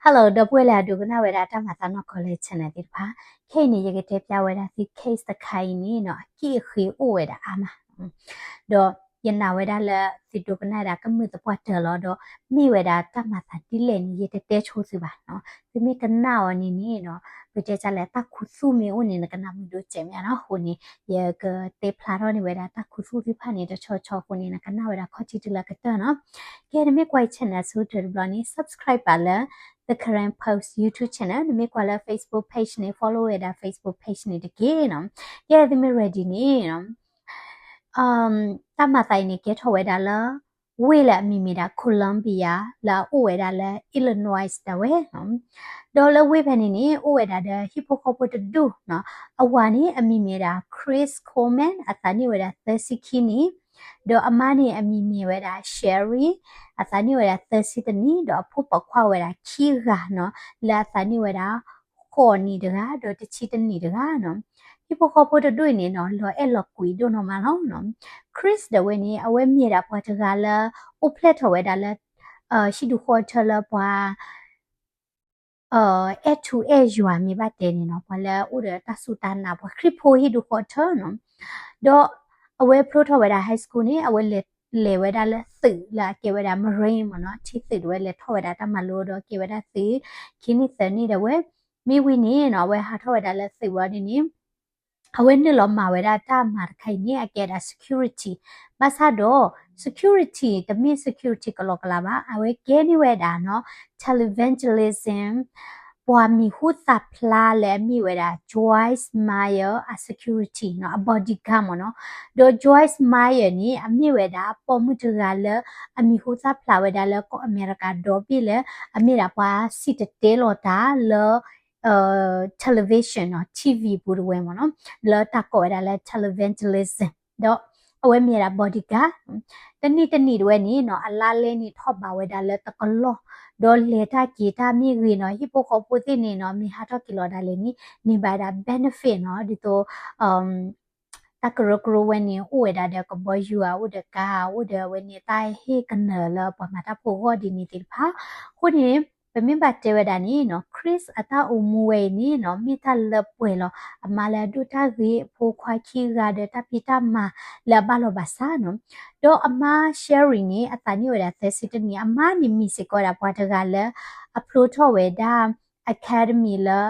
Hello ဒီပုၢ်ဝဲၢ်လၢအဒိကနၣ်ဝဲဒၣ်တၢ်မၤသးနီၢ်ကီၢ်လၢ channel သ့ၣ်တဖၣ်, ခဲအံၤန့ၣ် ယကတဲပျၢ်ဝဲဒၣ်သု case တခါအံၤန့ၣ်နီၤ အက့ၢ်အဃ့အိၣ်ဝဲဒၣ်အါမး, ဒီးယနာ်ဝဲဒၣ်လၢသုဒိကနၣ်ဒၣ်ကမုာ်သပှၢ်တၢၢ်လီၤ, ဒီးမ့ၢ်ဝဲဒၣ်တၢ်မၤသးဒ်လဲၣ်န့ၣ် ယတတဲဆိသုဘၣ်နီၤ, သုမ့ၢ်ကနၣ်အီၤန့ၣ်န့ၣ်နီၤ ပတဲဒ်လဲၣ် တၢ်ခူသူၣ်မ့ၢ်အိၣ်န့ၣ် နကနၢ်မုာ်ဒိၣ်စဲးမးနီၤ, အဃိန့ၣ် ယကတဲဖျါထီၣ်န့ၢ်ဝဲဒၣ်တၢ်ခူသူၣ်သ့ၣ်တဖၣ်န့ၣ် တဆီဆီအဃိန့ၣ် နကနၣ်ဝဲဒၣ်ခီၣ်ထံးတုၤလၢကတၢၢ်နီၤ. ကဲ နမ့ၢ်ကွၢ်ယ channel အဆိကတၢၢ်တဘျီန့ၣ် subscribe ပာ်လၢ The Karen Post YouTube channel, နမ့ၢ်ကွၢ်လၢ Facebook page န့ၣ် follow ဝဲဒၣ် Facebook page န့ၣ်တက့ၢ်နီၤ. ကဲ သုမ့ၢ် ready န့ၣ်နီၤ တၢ်မၤသးအံၤန့ၣ် ကဲထီၣ်ဝဲဒၣ်လၢ ဝ့ၢ်လၢအမံၤမ့ၢ်ဒၣ် Columbia လၢအအိၣ်ဝဲဒၣ်လၢ Illinois ဒၣ်ဝဲနီၤ. ဒီးလၢဝ့ၢ်ဖဲန့ၣ်န့ၣ် အိၣ်ဝဲဒၣ်ဒီးဟံၣ်ဖိဃီဖိတဒူၣ်နီၤ. အဝၤန့ၣ် အမံၤမ့ၢ်ဒၣ် Chris Coleman, အသးနံၣ်ဝဲဒၣ်သၢဆံခံနံၣ်, ဒီးအမါန့ၣ် အမံၤမ့ၢ်ဝဲဒၣ် Sherry, အသးနံၣ်ဝဲဒၣ်သၢဆံတနံၣ်, ဒီးအဖိပိာ်ခွါဝဲဒၣ်ခံဂၤနီၤ လၢအသးနံၣ်ဝဲဒၣ် ဃိးနံၣ်တဂၤ ဒီးတဆံတနံၣ်တဂၤနီၤ. ဟံၣ်ဖိဃီဖိတဒူၣ်အံၤန့ၣ်နီၤ လီၤအဲၣ်လီၤကွံဒိၣ်နီၢ်မးလီၤနီၤ. Chris ဒၣ်ဝဲန့ၣ် အဝဲမ့ၢ်ဒၣ်ပှၤတဂၤလၢ အိၣ်ဖျဲၣ်ထီၣ်ဝဲဒၣ်လၢ ဟံၣ်ဒူၣ်ဃီထၢလၢပှၤ အဲၣ်ထူအဲၣ်ယွၤမ့ၢ်ဘၣ်တဲန့ၣ်နီၤ ပှၤလၢအိၣ်ဒီးတၢ်စူၢ်တၢ်နာ် ပှၤခရံာ်ဖိဟံၣ်ဒူၣ်ဃီထၢနီၤ. ဒီးအဝဲဖျိထီၣ်ဝဲဒၣ် high school န့ၣ် အဝဲလဲၤ လဲၤဝဲဒၣ်လၢသုးလၢအကဲဝဲဒၣ် Marine မ့ၢ်နီၤ, ထံသုးဒၣ်ဝဲ လဲၤထီၣ်ဝဲဒၣ်တၢ်မၤလိ ဒီးကဲဝဲဒၣ်သုး ခံနံၣ်သၢနံၣ်ဒၣ်ဝဲ, မ့ၢ်ဝံၤန့ၣ်နီၤ အဝဲဟးထီၣ်ဝဲဒၣ်လၢသုးဝံၤန့ၣ်န့ၣ် အဝဲနုာ်လီၤမၤဝဲဒၣ်တၢ်မၤတခါအံၤန့ၣ် အကဲဒၣ် security, ဘၣ်ဆၣ်ဒီး security တမ့ၢ် security ကလီကလီဘၣ်, အဝဲကဲန့ၢ်ဝဲဒၣ်နီၤ televangelism ပှၤမံၤဟူသၣ်ဖျါလၢအမ့ၢ်ဝဲဒၣ် Joyce Meyer အ security နီၤ အ bodyguard မ့ၢ်နီၤ. ဒီး Joyce Meyer န့ၣ် အမ့ၢ်ဝဲဒၣ်ပိာ်မုၣ်တဂၤလၢ အမံၤဟူသၣ်ဖျါဝဲဒၣ်လၢကီၢ်အမဲရကၤဒီဘ့ၣ်လၢ အမ့ၢ်ဒၣ်ပှၤစံၣ်တဲၤတဲလီၤတၢ်လၢ television နီၤ TV ပူၤဒၣ်ဝဲမ့ၢ်နီၤ, လၢတၢ်ကိးဝဲဒၣ်လၢ televangelism ဒီးအဝဲမ့ၢ်ဝဲဒၣ် bodyguard, တနံၣ်တနံၣ်ဒၣ်ဝဲန့ၣ်နီၤ အလါလဲန့ၣ်ထီၣ်ဘးဝဲဒၣ်လၢတကလီၢ်, ဒီးလဲၤတၢ်က့ၤတၢ်မ့ၢ်ဂ့ၤနီၤ ဟံၣ်ဖိဃီဖိသ့ၣ်န့ၣ်နီၤ မ့ၢ်ဟးထီၣ်က့ၤလီၤဒၣ်လဲာ်န့ၣ် န့ၢ်ဘၣ်ဝဲဒၣ် benefit နီၤ ဒ်သိး တၢ်ကရၢကရိဝဲန့ၣ် အိၣ်ဝဲဒၣ်ဒီးကဘီယူၤဧါ အိၣ်ဒီးကါ အိၣ်ဒီးအဝဲန့ၣ် တၢ်ဟ့ၣ်ကနၢၤလၢပှၤမၤတၢ်ဖိအဂီၢ်ဒ်န့ၣ်သ့ၣ်တဖၣ်, အဃိန့ၣ် ပမ့ၢ်ဘၣ်တဲဝဲဒၣ်န့ၣ်နီၤ Chris အတၢ်အိၣ်မူဝဲအံၤန့ၣ်နီၤ မ့ၢ်တၢ်လၢပှဲၤလီၤ. အမါလၢအဒိၣ်တၢ်ဂ့ၤ အဖိခွါခံဂၤဒီးတၢ်ဖံးတၢ်မၤလၢအဘၣ်လီၤဘၣ်စးနီၤ, ဒီးအမါ Sherry န့ၣ် အသးနံၣ်ဝဲဒၣ်သၢဆံတနံၣ်, အမါန့ၣ်မ့ၢ်စ့ၢ်ကီးဝဲဒၣ်ပှၤတဂၤလၢ အဖျိထီၣ်ဝဲဒၣ် academy လၢ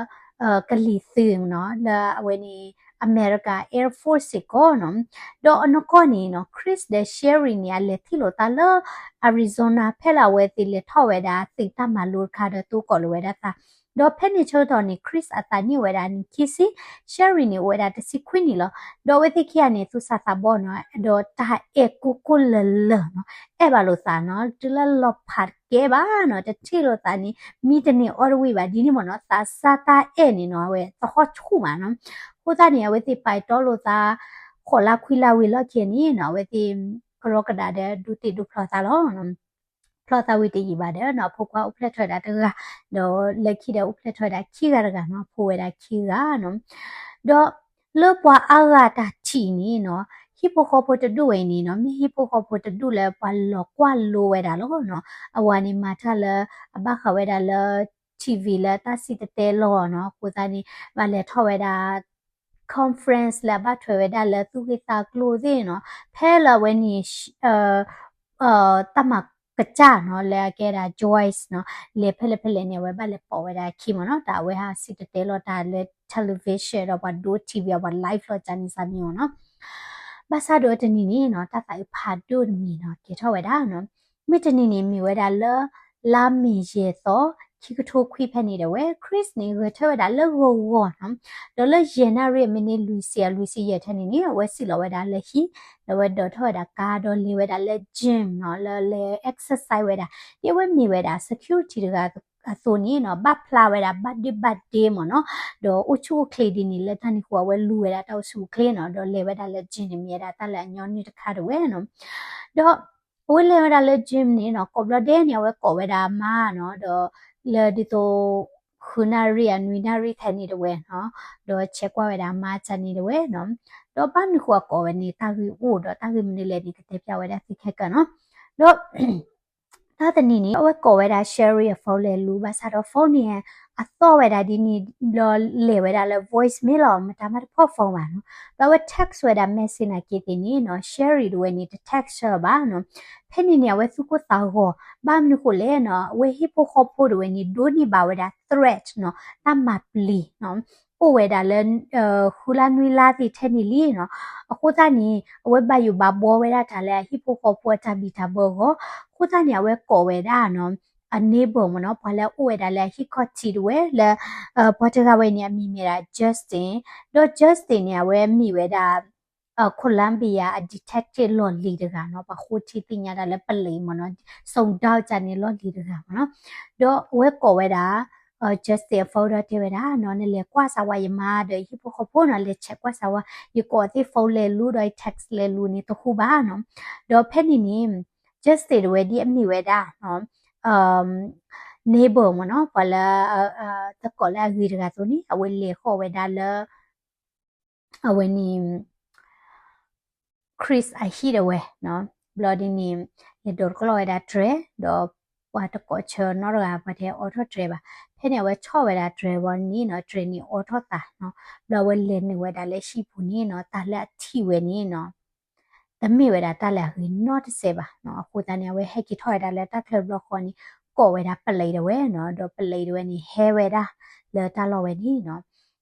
ကလံၤသုးနီၤ လၢအဝဲန့ၣ် America Air Force စ့ၢ်ကီးနီၤ, ဒီးအနီၢ်ကီၢ်န့ၣ်နီၤ Chris ဒီး Sherry န့ၣ် အလဲၤထံၣ်လိာ်သးလၢ Arizona ဖဲလၢအဝဲသ့ၣ်လဲၤထီၣ်ဝဲဒၣ်သုးတၢ်မၤလိတခါဒီးသုကိးလီၤဝဲဒၣ်သး, ဒီးဖဲန့ၣ်ဆၢကတီၢ်န့ၣ် Chris အသးနံၣ်ဝဲဒၣ်နံၣ်ခံဆံ, Sherry န့ၣ် အိၣ်ဝဲဒၣ်တဆံခွံနံၣ်လီၤ. ဒီးအဝဲသ့ၣ်ခံဂၤန့ၣ် သူၣ်စၢ်သးဘီနီၤ ဒီးတၢ်အဲၣ်ကိၢ်ကိၢ်လၢၤလၢၤနီၤ, အဲၣ်ဘၣ်လိာ်သးနီၤ တုၤလၢလီၤဖးတကဲဘၣ်နီၤ တထံၣ်လိာ်သးန့ၣ် မံတန့ၢ်အီၣ်တဝံၣ်ဘၣ်ဒ်န့ၣ်မ့ၢ်နီၤ, သးစၢ်တၢ်အဲၣ်န့ၣ်နီၤ အဝဲသဟီၣ်ဆူၣ်မးနီၤ, အဃိသတးန့ၣ် အဝဲသ့ၣ်ပာ်တီလိာ်သး ဃိးလါခွံလါဝံၤလီၢ်ခံန့ၣ်နီၤ အဝဲသ့ၣ်ကရီကဒးဒီးဒိးတ့ၢ်ဒိးဖျီသးလီၤ. ဖျီသးဝံၤတယံာ်ဘၣ်ဒီးနီၤ အဖိခွါအိၣ်ဖျဲၣ်ထီၣ်ဝဲဒၣ်တဂၤ, ဒီးလၢခံဒီးအိၣ်ဖျဲၣ်ထီၣ်ဝဲဒၣ်ခံဂၤတဂၤနီၤ ဖိဝဲဒၣ်ခံဂၤနီၤ, ဒီးလၢပှၤအါဂၤတၢ်ထံၣ်န့ၣ်နီၤ ဟံၣ်ဖိဃီဖိတဒူၣ်ဝဲအံၤန့ၣ်နီၤ မ့ၢ်ဟံၣ်ဖိဃီဖိတဒူၣ်လၢပှၤလီၤကွၢ်လိဝဲဒၣ်လီၤနီၤ, အဝၤန့ၣ်မၤတၢ်လၢ အဘၣ်ဃးဝဲဒၣ်လၢ TV လၢတၢ်စံၣ်တဲၤတဲလီၤနီၤ, အဃိသတးန့ၣ် ဘၣ်လဲၤထီၣ်ဝဲဒၣ် conference လၢအဘၣ်ထွဲဝဲဒၣ်လၢသူၣ်ဂ့ၢ်သးကျိၤသ့ၣ်နီၤ, ဖဲလၢအဝဲန့ၣ် တၢ်မၤကစၢ်နီၤ လၢအကဲဒၣ် Joyce နီၤ လဲၤဖဲလဲၣ်ဖဲလဲၣ်န့ၣ် အဝဲဘၣ်လဲၤပိာ်ဝဲဒၣ်အခံမ့ၢ်နီၤ, တၢ်အဝဲဟးစံၣ်တဲၤတဲလီၤတၢ်လၢ television ဒီးပှၤဒိ TV အပှၤ live လီၤကၢ်န့ၣ်စ့ၢ်မ့ၢ်နီၤ, ဘၣ်ဆၣ်ဒီးတနံၤန့ၣ်နီၤ တၢ်သးအုးဖးဒိၣ်တမံၤနီၤ ကဲထီၣ်ဝဲဒၣ်နီၤ, မ့ၢ်တနံၤန့ၣ်မ့ၢ်ဝဲဒၣ်လၢ လါမ့ၤယဲၢ်သီ ခံကထိခွံဖဲန့ၣ်ဒၣ်ဝဲ Chris န့ၣ် ဂဲၤထၢၣ်ဝဲဒၣ်လၢဂီၤဂီၤနီၤ, ဒီးလၢယဲၢ်နၣ်ရံၣ်အမံးနံးလွံၢ်ဆံ အလွံၢ်ဆံယဲၢ်ထဲန့ၣ်န့ၣ် အဝဲစံၣ်လီၤဝဲဒၣ်လၢဟံၣ်, ဒီးအဝဲဒိးထီၣ်ဝဲဒၣ်ကါ ဒီးလဲၤဝဲဒၣ်လၢ gym နီၤ လၢလဲၤ exercise ဝဲဒၣ်, ဒ်အဝဲမ့ၢ်ဝဲဒၣ် security တဂၤအသိးန့ၣ်နီၤ ဘၣ်ဖျါဝဲဒၣ်ဘၣ်ဒ့ဘၣ်ဒ့မ့ၢ်နီၤ, ဒီးအိၣ်ဆူၣ်အိၣ်ချ့ဒ်န့ၣ် လၢတၢ်န့ၣ်အဃိ အဝဲလူၤဝဲဒၣ်တၢ်အိၣ်ဆူၣ်အိၣ်ချ့နီၤ, ဒီးလဲၤဝဲဒၣ်လၢ gym န့ၣ် မ့ၢ်ဝဲဒၣ်တၢ်လၢအညီနုၢ်တခါဒၣ်ဝဲနီၤ, ဒီး အဝဲလဲၤဝဲဒၣ်လၢ gym န့ၣ်နီၤ ကိးဘျီဒဲးန့ၣ် အဝဲကိးဝဲဒၣ်အမါနီၤ, ဒီးလၢဒ်သိး ဃုနၣ်ရံၣ် အနွံနၣ်ရံၣ်ထဲန့ၣ်ဒၣ်ဝဲနီၤ, ဒီးဆဲးကွၢ်ဝဲဒၣ်အမါကန့ၣ်ဒၣ်ဝဲနီၤ, ဒီးဘၣ်မနုၤဃိအကိးဝဲန့ၣ် တၢ်ဂ့ၢ်အိၣ်ဒီးတၢ်ဂ့ၢ်မနုၤလဲၣ်န့ၣ် ကတဲပျၢ်ဝဲဒၣ်သုခဲကၢ်နီၤ, ဒီး တၢ်တနံၤန့ၣ် အဝဲကိးဝဲဒၣ် Sherry အ phone လဲၤလူၤ ဘၣ်ဆၣ်ဒီး phone န့ၣ် အသီၣ်ဝဲဒၣ်ဒ်န့ၣ် ဘျီလဲၤဝဲဒၣ်လၢ voicemail လီၤ မတၤမးတဖီၣ် phone ဘၣ်နီၤ. ဘျီအဝဲ text ဝဲဒၣ် message နာ်က့သ့ၣ်န့ၣ်နီၤ Sherry တဝဲန့ၣ် တ text ဘၣ်နီၤ. ဖဲန့ၣ်န့ၣ် အဝဲသူၣ်ကိၢ်သးဂီၤ ဘၣ်မနုၤဃိလဲၣ်နီၤ အဝဲဟံၣ်ဖိဃီဖိတဝဲန့ၣ် ဒိးန့ၢ်ဘၣ်ဝဲဒၣ် threat နီၤ တၢ်မၤပျံၤနီၤ အိၣ်ဝဲဒၣ်လၢ ဃုလါနွံလါသ့ၣ်ထဲန့ၣ်လံနီၤ. အဃိသတးန့ၣ် အဝဲဘၣ်ယိၣ်ဘၣ်ဘှီဝဲဒၣ်တၢ်လၢအဟံၣ်ဖိဃီဖိအတၢ်ဘံၣ်တၢ်ဘၢအဂီၢ်, အဃိသတးန့ၣ် အဝဲကိးဝဲဒၣ်နီၤ အ neighbor မ့ၢ်နီၤ ပှၤလၢအအိၣ်ဝဲဒၣ်လၢအဟံၣ်ခီၣ်ထံးတဝဲလၢ ပှၤတဂၤဝဲန့ၣ် အမံၤမ့ၢ်ဒၣ် Justin, ဒီး Justin န့ၣ် အဝဲမ့ၢ်ဝဲဒၣ် Columbia အ detective လီၢ်လံၤတဂၤနီၤ, ပှၤဃိထံသ့ၣ်ညါတၢ်လၢပလံးမ့ၢ်နီၤ, စုံဒၣ်ကၢ်န့ၣ်လီၢ်လံၤတဂၤမ့ၢ်နီၤ. ဒီးအဝဲကိးဝဲဒၣ် Justin အ phone ဒီးတဲဝဲဒၣ်နီၤ, နလဲၤကွၢ်စၢၤဝဲယမါဒီးယဟံၣ်ဖိဃီဖိနီၤ, လဲၤ check ကွၢ်စၢၤဝဲ, ယကိးသ့ၣ် phone လဲၤလူၤဒီး text လဲၤလူၤန့ၣ် တဟူဘၣ်နီၤ. ဒီးဖဲန့ၣ်န့ၣ် Justin တဝဲဒ်အမ့ၢ်ဝဲဒၣ် neighbor မ့ၢ်နီၤ, ပှၤလၢ သကိးလၢအဂ့ၤတဂၤအသိးန့ၣ် အဝဲလဲၤဃီၣ်ဝဲဒၣ်လၢ အဝဲန့ၣ် Chris အဟံၣ်တဝဲနီၤ. ဘျီဒ်န့ၣ် လဲၤဒိးတကျီၢ်ဝဲဒၣ်တြဲၤ, ဒီးပှၤတကိးဆၢနီတဂၤ ပှၤတဟဲအိးထီၣ်တြဲၤဘၣ်. ဖဲန့ၣ် အဝဲဆီၣ်ဝဲဒၣ်တြဲၤဝံၤန့ၣ်နီၤ, တြဲၤန့ၣ်အိးထီၣ်သးနီၤ. ဘျီအဝဲလဲၤနုာ်ဝဲဒၣ်လၢဟံၣ်ပူၤန့ၣ်နီၤ, တၢ်လၢအထံၣ်ဝဲန့ၣ်နီၤ တမ့ၢ်ဝဲဒၣ်တၢ်လၢအဂ့ၤနီတစဲးဘၣ်နီၤ. အဃိသတးန့ၣ် အဝဲဟဲက့ၤထီၣ်ဝဲဒၣ်လၢတၢ်ချၢတဘျီဃီန့ၣ် ကိးဝဲဒၣ်ပလံးတဝဲနီၤ, ဒီးပလံးတဝဲန့ၣ် ဟဲဝဲဒၣ်လၢတၢ်လီၢ်ဝဲန့ၣ်နီၤ.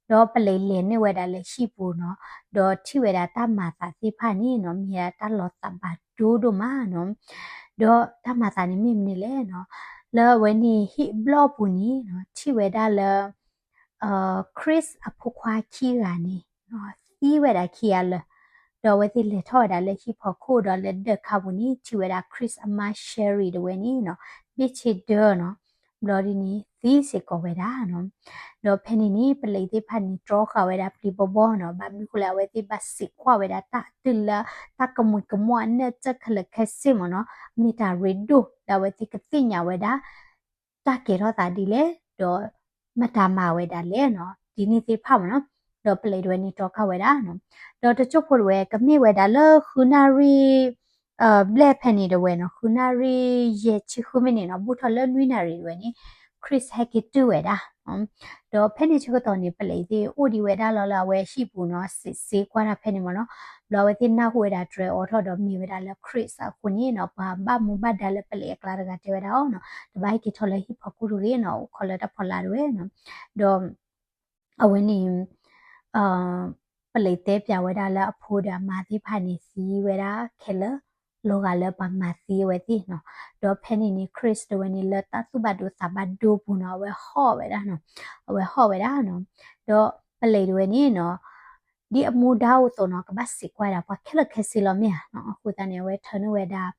ဒီးပလံးလဲၤနုာ်ဝဲဒၣ်လၢဟံၣ်ပူၤနီၤ, ဒီးထံၣ်ဝဲဒၣ်တၢ်မၤသးသ့ၣ်တဖၣ်န့ၣ်နီၤ, မ့ၢ်ဒၣ်တၢ်လီၤသးဘၣ်ဒိဒိၣ်မးနီၤ. ဒီးတၢ်မၤသးန့ၣ်မ့ၢ်မနုၤလဲၣ်နီၤ, လၢအဝဲန့ၣ်ဟံၣ်ဘျီၣ်ပူၤန့ၣ်နီၤ, ထံၣ်ဝဲဒၣ်လၢ Chris အဖိခွါခံဂၤန့ၣ် သံဝဲဒၣ်ခံဂၤလၢာ်, ဒီးအဝဲသ့ၣ်လဲၤထီၣ်ဝဲဒၣ်လၢဟံၣ်ဖီခိၣ်ဒီးလၢဒၢးခါပူၤန့ၣ် ထံၣ်ဝဲဒၣ် Chris အမါ Sherry တဝဲန့ၣ်နီၤ, ဘ့ၣ်ဆ့ဒၢနီၤ, ဘျီဒ်န့ၣ် သံစ့ၢ်ကီးဝဲဒၣ်နီၤ. ဒီးဖဲန့ၣ်န့ၣ် ပလံးသ့ၣ်တဖၣ်န့ၣ် တြီဃာ်ဝဲဒၣ်ပျံၤဘီဘီနီၤ, ဘၣ်မနုၤဃိလဲၣ် အဝဲသ့ၣ်ဘၣ်စံးကွၢ်ဝဲဒၣ်တၢ်တုၤလၢတၢ်ကမူၤကမီၣ်အနၢၣ်စၢၢ်ခဲလၢာ်ခဲဆ့မ့ၢ်နီၤ, မ့ၢ်တၢ်ရ့ဒိၣ်လၢအဝဲသ့ၣ်ကသ့ၣ်ညါဝဲဒၣ် တၢ်ကဲထီၣ်သးဒ်လဲၣ်, ဒီးမတၤမၤဝဲဒၣ်လဲၣ်နီၤ, ဒ်န့ၣ်သ့ၣ်တဖၣ်မ့ၢ်နီၤ. ဒီးပလံးတဝဲန့ၣ်တြီဃာ်ဝဲဒၣ်နီၤ. ဒီးတစိၢ်ဖိတဝဲ ကမ့ၢ်ဝဲဒၣ်လၢဃုနၣ်ရံၣ် ဘျဲၣ်ဖဲန့ၣ်တဝဲနီၤ, ဃုနၣ်ရံၣ်ယဲၢ်ဆံဃုမံးနံးနီၤ, ဘူးထီၣ်လၢနွံနၣ်ရံၣ်တဝဲန့ၣ် Chris ဟဲက့ၤတုၤဝဲဒၣ် ဒီးဖဲန့ၣ်ဆၢကတီၢ်န့ၣ် ပလံးသ့ၣ်အိၣ်ဒံးဝဲဒၣ်လီၤလၢအဝဲဟံၣ်ပူၤနီၤ, စံးစ့ကွၢ်တၢ်ဖဲန့ၣ်မ့ၢ်နီၤ. ဘျီအဝဲသ့ၣ်နၢ်ဟူဝဲဒၣ်တြဲၤအိးထီၣ်ဒီးမ့ၢ်ဝဲဒၣ်လၢ Chris အဃိန့ၣ်နီၤ, ပှၤဘၣ်မူဘၣ်ဒါလၢပလံးအကျါတဂၤတဲဝဲဒၣ်အီၤနီၤ, တဘၣ်ဟဲက့ၤထီၣ်လၢဟံၣ်ဖီခိၣ်တဂ့ၤနီၤ, အိၣ်ခိးလၢတၢ်ဖီလာ်တဝဲနီၤ. ဒီး အဝဲန့ၣ် ပလံးတဲပျးဝဲဒၣ်လၢအဖိဒီးအမါသ့ၣ်တဖၣ်န့ၣ် သံဝဲဒၣ်ခဲလၢာ် လီၤဂာ်လၢပှၤမၤသံအဝဲသ့ၣ်နီၤ. ဒီးဖဲန့ၣ်န့ၣ် Chris တဝဲန့ၣ် လၢတၢ်သူၣ်ဘၣ်ဒိသးဘၣ်ဒိပူၤနီၤ, အဝဲဟီၣ်ဝဲဒၣ်နီၤ, အဝဲဟီၣ်ဝဲဒၣ်နီၤ. ဒီးပလံးတဝဲန့ၣ်နီၤ ဒ်အမူဒါအိၣ်အသိးနီၤ, ကဘၣ်စံးကွၢ်ဒၣ်ပှၤခဲလၢာ်ခဲဆ့လီၤမ့ၢ်ဧါနီၤ. အဃိသတးန့ၣ် အဝဲထၢနုာ်ဝဲဒၣ်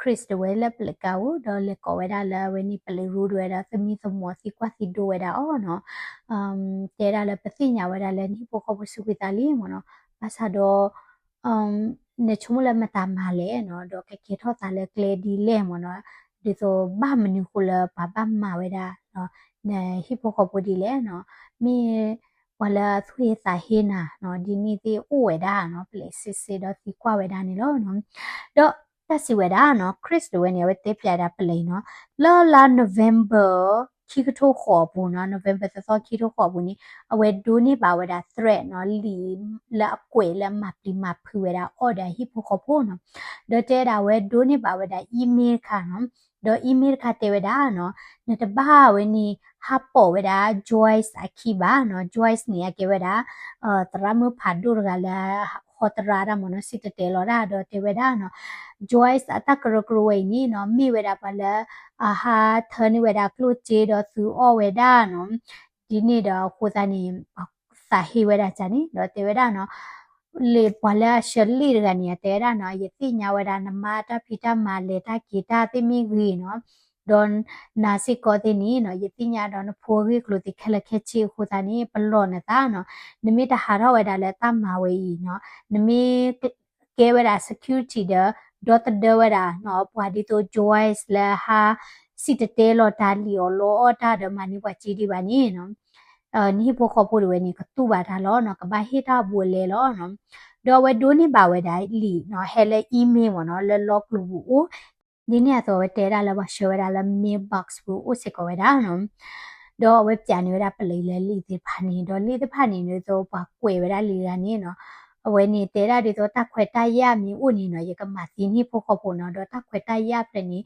Chris တဝဲလၢပလံးကါအိၣ် ဒီးလဲၤကိးဝဲဒၣ်လၢအဝဲန့ၣ် ပလံးရူတဝဲဒီး သမံသမိးသံကွၢ်သံဒိးဝဲဒၣ်အီၤနီၤ. တဲဒၣ်လၢပသ့ၣ်ညါဝဲဒၣ်လၢနဟံၣ်ဖိဃီဖိစူးကွံာ်သးလံမ့ၢ်နီၤ, ဘၣ်ဆၣ်ဒီး နဆိကမိၣ်လၢမတၤမၤလဲၣ်နီၤ, ဒီးကကဲထီၣ်သးလၢကျဲဒ်လဲၣ်မ့ၢ်နီၤ, ဒ်သိးဘၣ်မနုၤဃိလၢပှၤဘၣ်မၤဝဲဒၣ် နဟံၣ်ဖိဃီဖိဒ်လဲၣ်နီၤ, မ့ၢ်ပှၤလၢအသူၣ်ဟ့သးဟ့နၤနီၤ, ဒ်န့ၣ်သ့ၣ်အိၣ်ဝဲဒၣ်နီၤ, ပလံးစ့စ့ဒီးသံကွၢ်ဝဲဒၣ်န့ၣ်လီၤ. ဒီးတၢ်စံးဝဲဒၣ်နီၤ, Chris တဝဲန့ၣ် အဝဲတဲပျးဒၣ်ပလံးနီၤ, လၢလါ November ခံကထိဃိးအပူၤနီၤ, November သီသီခံကထိဃိးအပူၤန့ၣ် အဝဲဒိးန့ၢ်ဘၣ်ဝဲဒၣ် threat နီၤ, လံာ်လၢအကွဲးလၢအမၤပျံၤမၤဖုးဝဲဒၣ်အီၤဒီးအဟံၣ်ဖိဃီဖိနီၤ. ဒီးတဲဒၣ်ဝဲဒိးန့ၢ်ဘၣ်ဝဲဒၣ် email တခါနီၤ, ဒီး email တခါတဲဝဲဒၣ်နီၤ, နတဘၣ်ဝဲန့ၣ် ဟးပိာ်ဝဲဒၣ် Joyce အခံဘၣ်နီၤ. Joyce န့ၣ် အကဲဝဲဒၣ် သရၣ်မုၣ်ဖးဒိၣ်တဂၤလၢ ဟီသရၣ်တၢ်မ့ၢ်နီၤ, စံၣ်တဲၤတဲလီၤတၢ်ဒီးတဲဝဲဒၣ်နီၤ, Joyce အတၢ်ကရၢကရိဝဲအံၤန့ၣ်နီၤ, မ့ၢ်ဝဲဒၣ်ပှၤလၢ အဟးထၢန့ၢ်ဝဲဒၣ်ကျိၣ်စ့ဒီးသုအီၣ်ဝဲဒၣ်နီၤ. ဒ်န့ၣ်ဒီးအဃိသတးန့ၣ် ပှၤသးဟ့ဝဲဒၣ်ကန့ၣ် ဒီးတဲဝဲဒၣ်နီၤ, လၢပှၤလၢအဆၢလ့ၣ်တဂၤန့ၣ် အတဲဝဲဒၣ်နီၤ, ယသ့ၣ်ညါဝဲဒၣ်နမါတၢ်ဖံးတၢ်မၤ လဲၤတၢ်က့ၤတၢ်သ့ၣ်မ့ၢ်ဂ့ၤနီၤ, ဒီးနၤစ့ၢ်ကီးသ့ၣ်န့ၣ်နီၤ, ယသ့ၣ်ညါဒီးနဖိအဂ့ၢ်အကျိၤသ့ၣ်ခဲလၢာ်ခဲဆ့အဃိသတးန့ၣ် ပလီၢ်နသးနီၤ, နမ့ၢ်တဟးထီၣ်ဝဲဒၣ်လၢတၢ်မၤဝဲအံၤနီၤ, နမ့ၢ် ကဲဝဲဒၣ် security ဒီး ဒီသဒၢဝဲဒၣ်နီၤ, ပှၤဒ်သိး Joyce လၢဟး စံၣ်တဲၤတဲလီၤတၢ် လံၣ်အီၣ်လီအီၣ်တၢ်ဒီးမၤန့ၢ်ပှၤစ့ဒံးဘၣ်န့ၣ်နီၤ, နဟံၣ်ဖိဃီဖိတဝဲန့ၣ် ကတူၢ်ဘၣ်တၢ်လီၤနီၤ, ကဘၣ်ဟ့ၣ်တၢ်ဘူးအလဲလီၤနီၤ. ဒီးအဝဲဒိးန့ၢ်ဘၣ်ဝဲဒၣ်လံာ်နီၤ, ဟဲလၢ email မ့ၢ်နီၤ, လၢလီကျိၤပူၤအိၣ် ဒ်န့ၣ်အသိး အဝဲတဲဒၣ်လၢပှၤဆှၢဝဲဒၣ်လၢ mailbox ပူၤအိၣ်စ့ၢ်ကီးဝဲဒၣ်နီၤ. ဒီးအဝဲပၠးန့ၢ်ဝဲဒၣ်ပလံးလၢလံာ်သ့ၣ်တဖၣ်န့ၣ်, ဒီးလံာ်သ့ၣ်တဖၣ်န့ၣ် ဒ်သိးပှၤကွဲးဝဲဒၣ်လံာ်တဂၤန့ၣ်နီၤ, အဝဲန့ၣ်တဲဒၣ်ဒ်သိးတၢ်ခွဲးတၢ်ယာ်မ့ၢ်အိၣ်န့ၣ်နီၤ ယကမၤသံဟံၣ်ဖိဃီဖိနီၤ, ဒီးတၢ်ခွဲးတၢ်ယာ်ဖဲန့ၣ်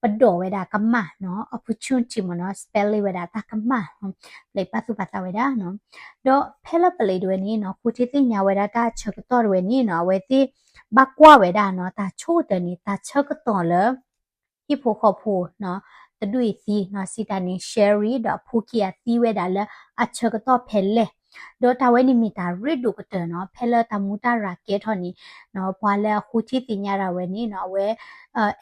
ပဒိးဝဲဒၣ်ကမၣ်နီၤ, opportunity မ့ၢ်နီၤ, spelling ဝဲဒၣ်တၢ်ကမၣ်နီၤ, ပျဲပာ်သူၣ်ပာ်သးဝဲဒၣ်နီၤ. ဒီးဖဲလၢပလံးတဝဲန့ၣ်နီၤ ဃိထံသ့ၣ်ညါဝဲဒၣ်တၢ်ဆၢကတီၢ်တဝဲန့ၣ်နီၤ အဝဲသ့ၣ်ဘၣ်ကွၢ်ဝဲဒၣ်နီၤ တၢ်ဆိကတၢၢ်န့ၣ် တၢ်ဆၢကတီၢ်လၢ ဟံၣ်ဖိဃီဖိနီၤ တဒူၣ်အံၤသံနီၤ, စံးတၢ်န့ၣ် Sherry ဒီးအဖိခံဂၤသံဝဲဒၣ်လၢအဆၢကတီၢ်ဖဲလဲၣ်. ဒီးတၢ်ဝဲန့ၣ်မ့ၢ်တၢ်ရ့ဒိၣ်ကတၢၢ်နီၤ, ဖဲလၢတၢ်မူတၢ်ရၤကဲထီၣ်န့ၣ်နီၤ ပှၤလၢအဃိထံသ့ၣ်ညါတၢ်ဝဲန့ၣ်နီၤ အဝဲ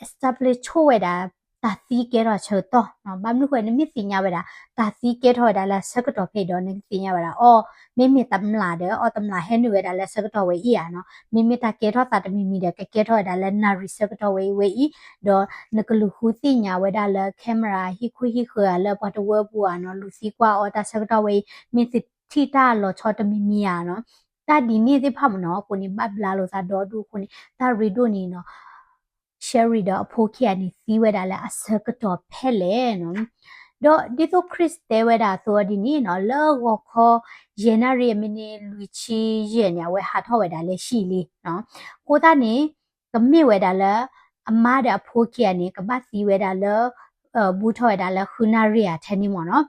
establish ဆိဝဲဒၣ် တၢ်သံကဲထီၣ်ဆၢကတီၢ်နီၤ. ဘၣ်မနုၤဃိ နမ့ၢ်သ့ၣ်ညါဝဲဒၣ် တၢ်သံကဲထီၣ်ဝဲဒၣ်လၢအဆၢကတီၢ်ဖဲအံၤဒီး နကသ့ၣ်ညါဝဲဒၣ် အိ မ့မ့ၢ်တမျးဒီး အိ တမျးဟဲနုာ်ဝဲဒၣ်လၢဆၢကတီၢ်ဝဲအံၤဧါနီၤ. မ့မ့ၢ်တၢ်ကဲထီၣ်သးတမံၤမံၤဒီး ကကဲထီၣ်ဝဲဒၣ်လၢနၣ်ရံၣ်ဆၢကတီၢ်ဝဲအံၤဝဲအံၤ, ဒီးနကလူၤဃုသ့ၣ်ညါဝဲဒၣ်လၢ camera ဟံၣ်ခိၣ်ဟံၣ်ဃၢၤဧါ လၢပှၤတဝၢပူၤဧါနီၤ လူၤသံကွၢ်အီၤတၢ်ဆၢကတီၢ်ဝဲအံၤ မ့ၢ်တထံၣ်တၢ်လီၤဆီတမံၤမံၤဧါနီၤ. တၢ်ဒ်န့ၣ်သ့ၣ်တဖၣ်မ့ၢ်နီၤ အဃိန့ၣ် ဘၣ်ဘျါလိာ်သးဒီဒူၣ်အဃိန့ၣ် တၢ်ရ့ဒိၣ်န့ၣ်နီၤ Sherry ဒီးအဖိခံဂၤန့ၣ် သံဝဲဒၣ်လၢအဆၢကတီၢ်ဖဲလဲၣ်နီၤ. ဒီးဒ်သိး Chris တဲဝဲဒၣ်အသိးဒ်န့ၣ်နီၤ လၢဂီၤခီ ယဲၢ်နၣ်ရံၣ်အမံးနံးလွံၢ်ဆံယဲၢ်န့ၣ် အဝဲဟးထီၣ်ဝဲဒၣ်လၢဟံၣ်လံနီၤ. အဃိသတးန့ၣ် ကမ့ၢ်ဝဲဒၣ်လၢ အမါဒီးအဖိခံဂၤန့ၣ် ကဘၣ်သံဝဲဒၣ်လၢ ဘူးထီၣ်ဝဲဒၣ်လၢဃုနၣ်ရံၣ်ဧါထဲန့ၣ်မ့ၢ်နီၤ.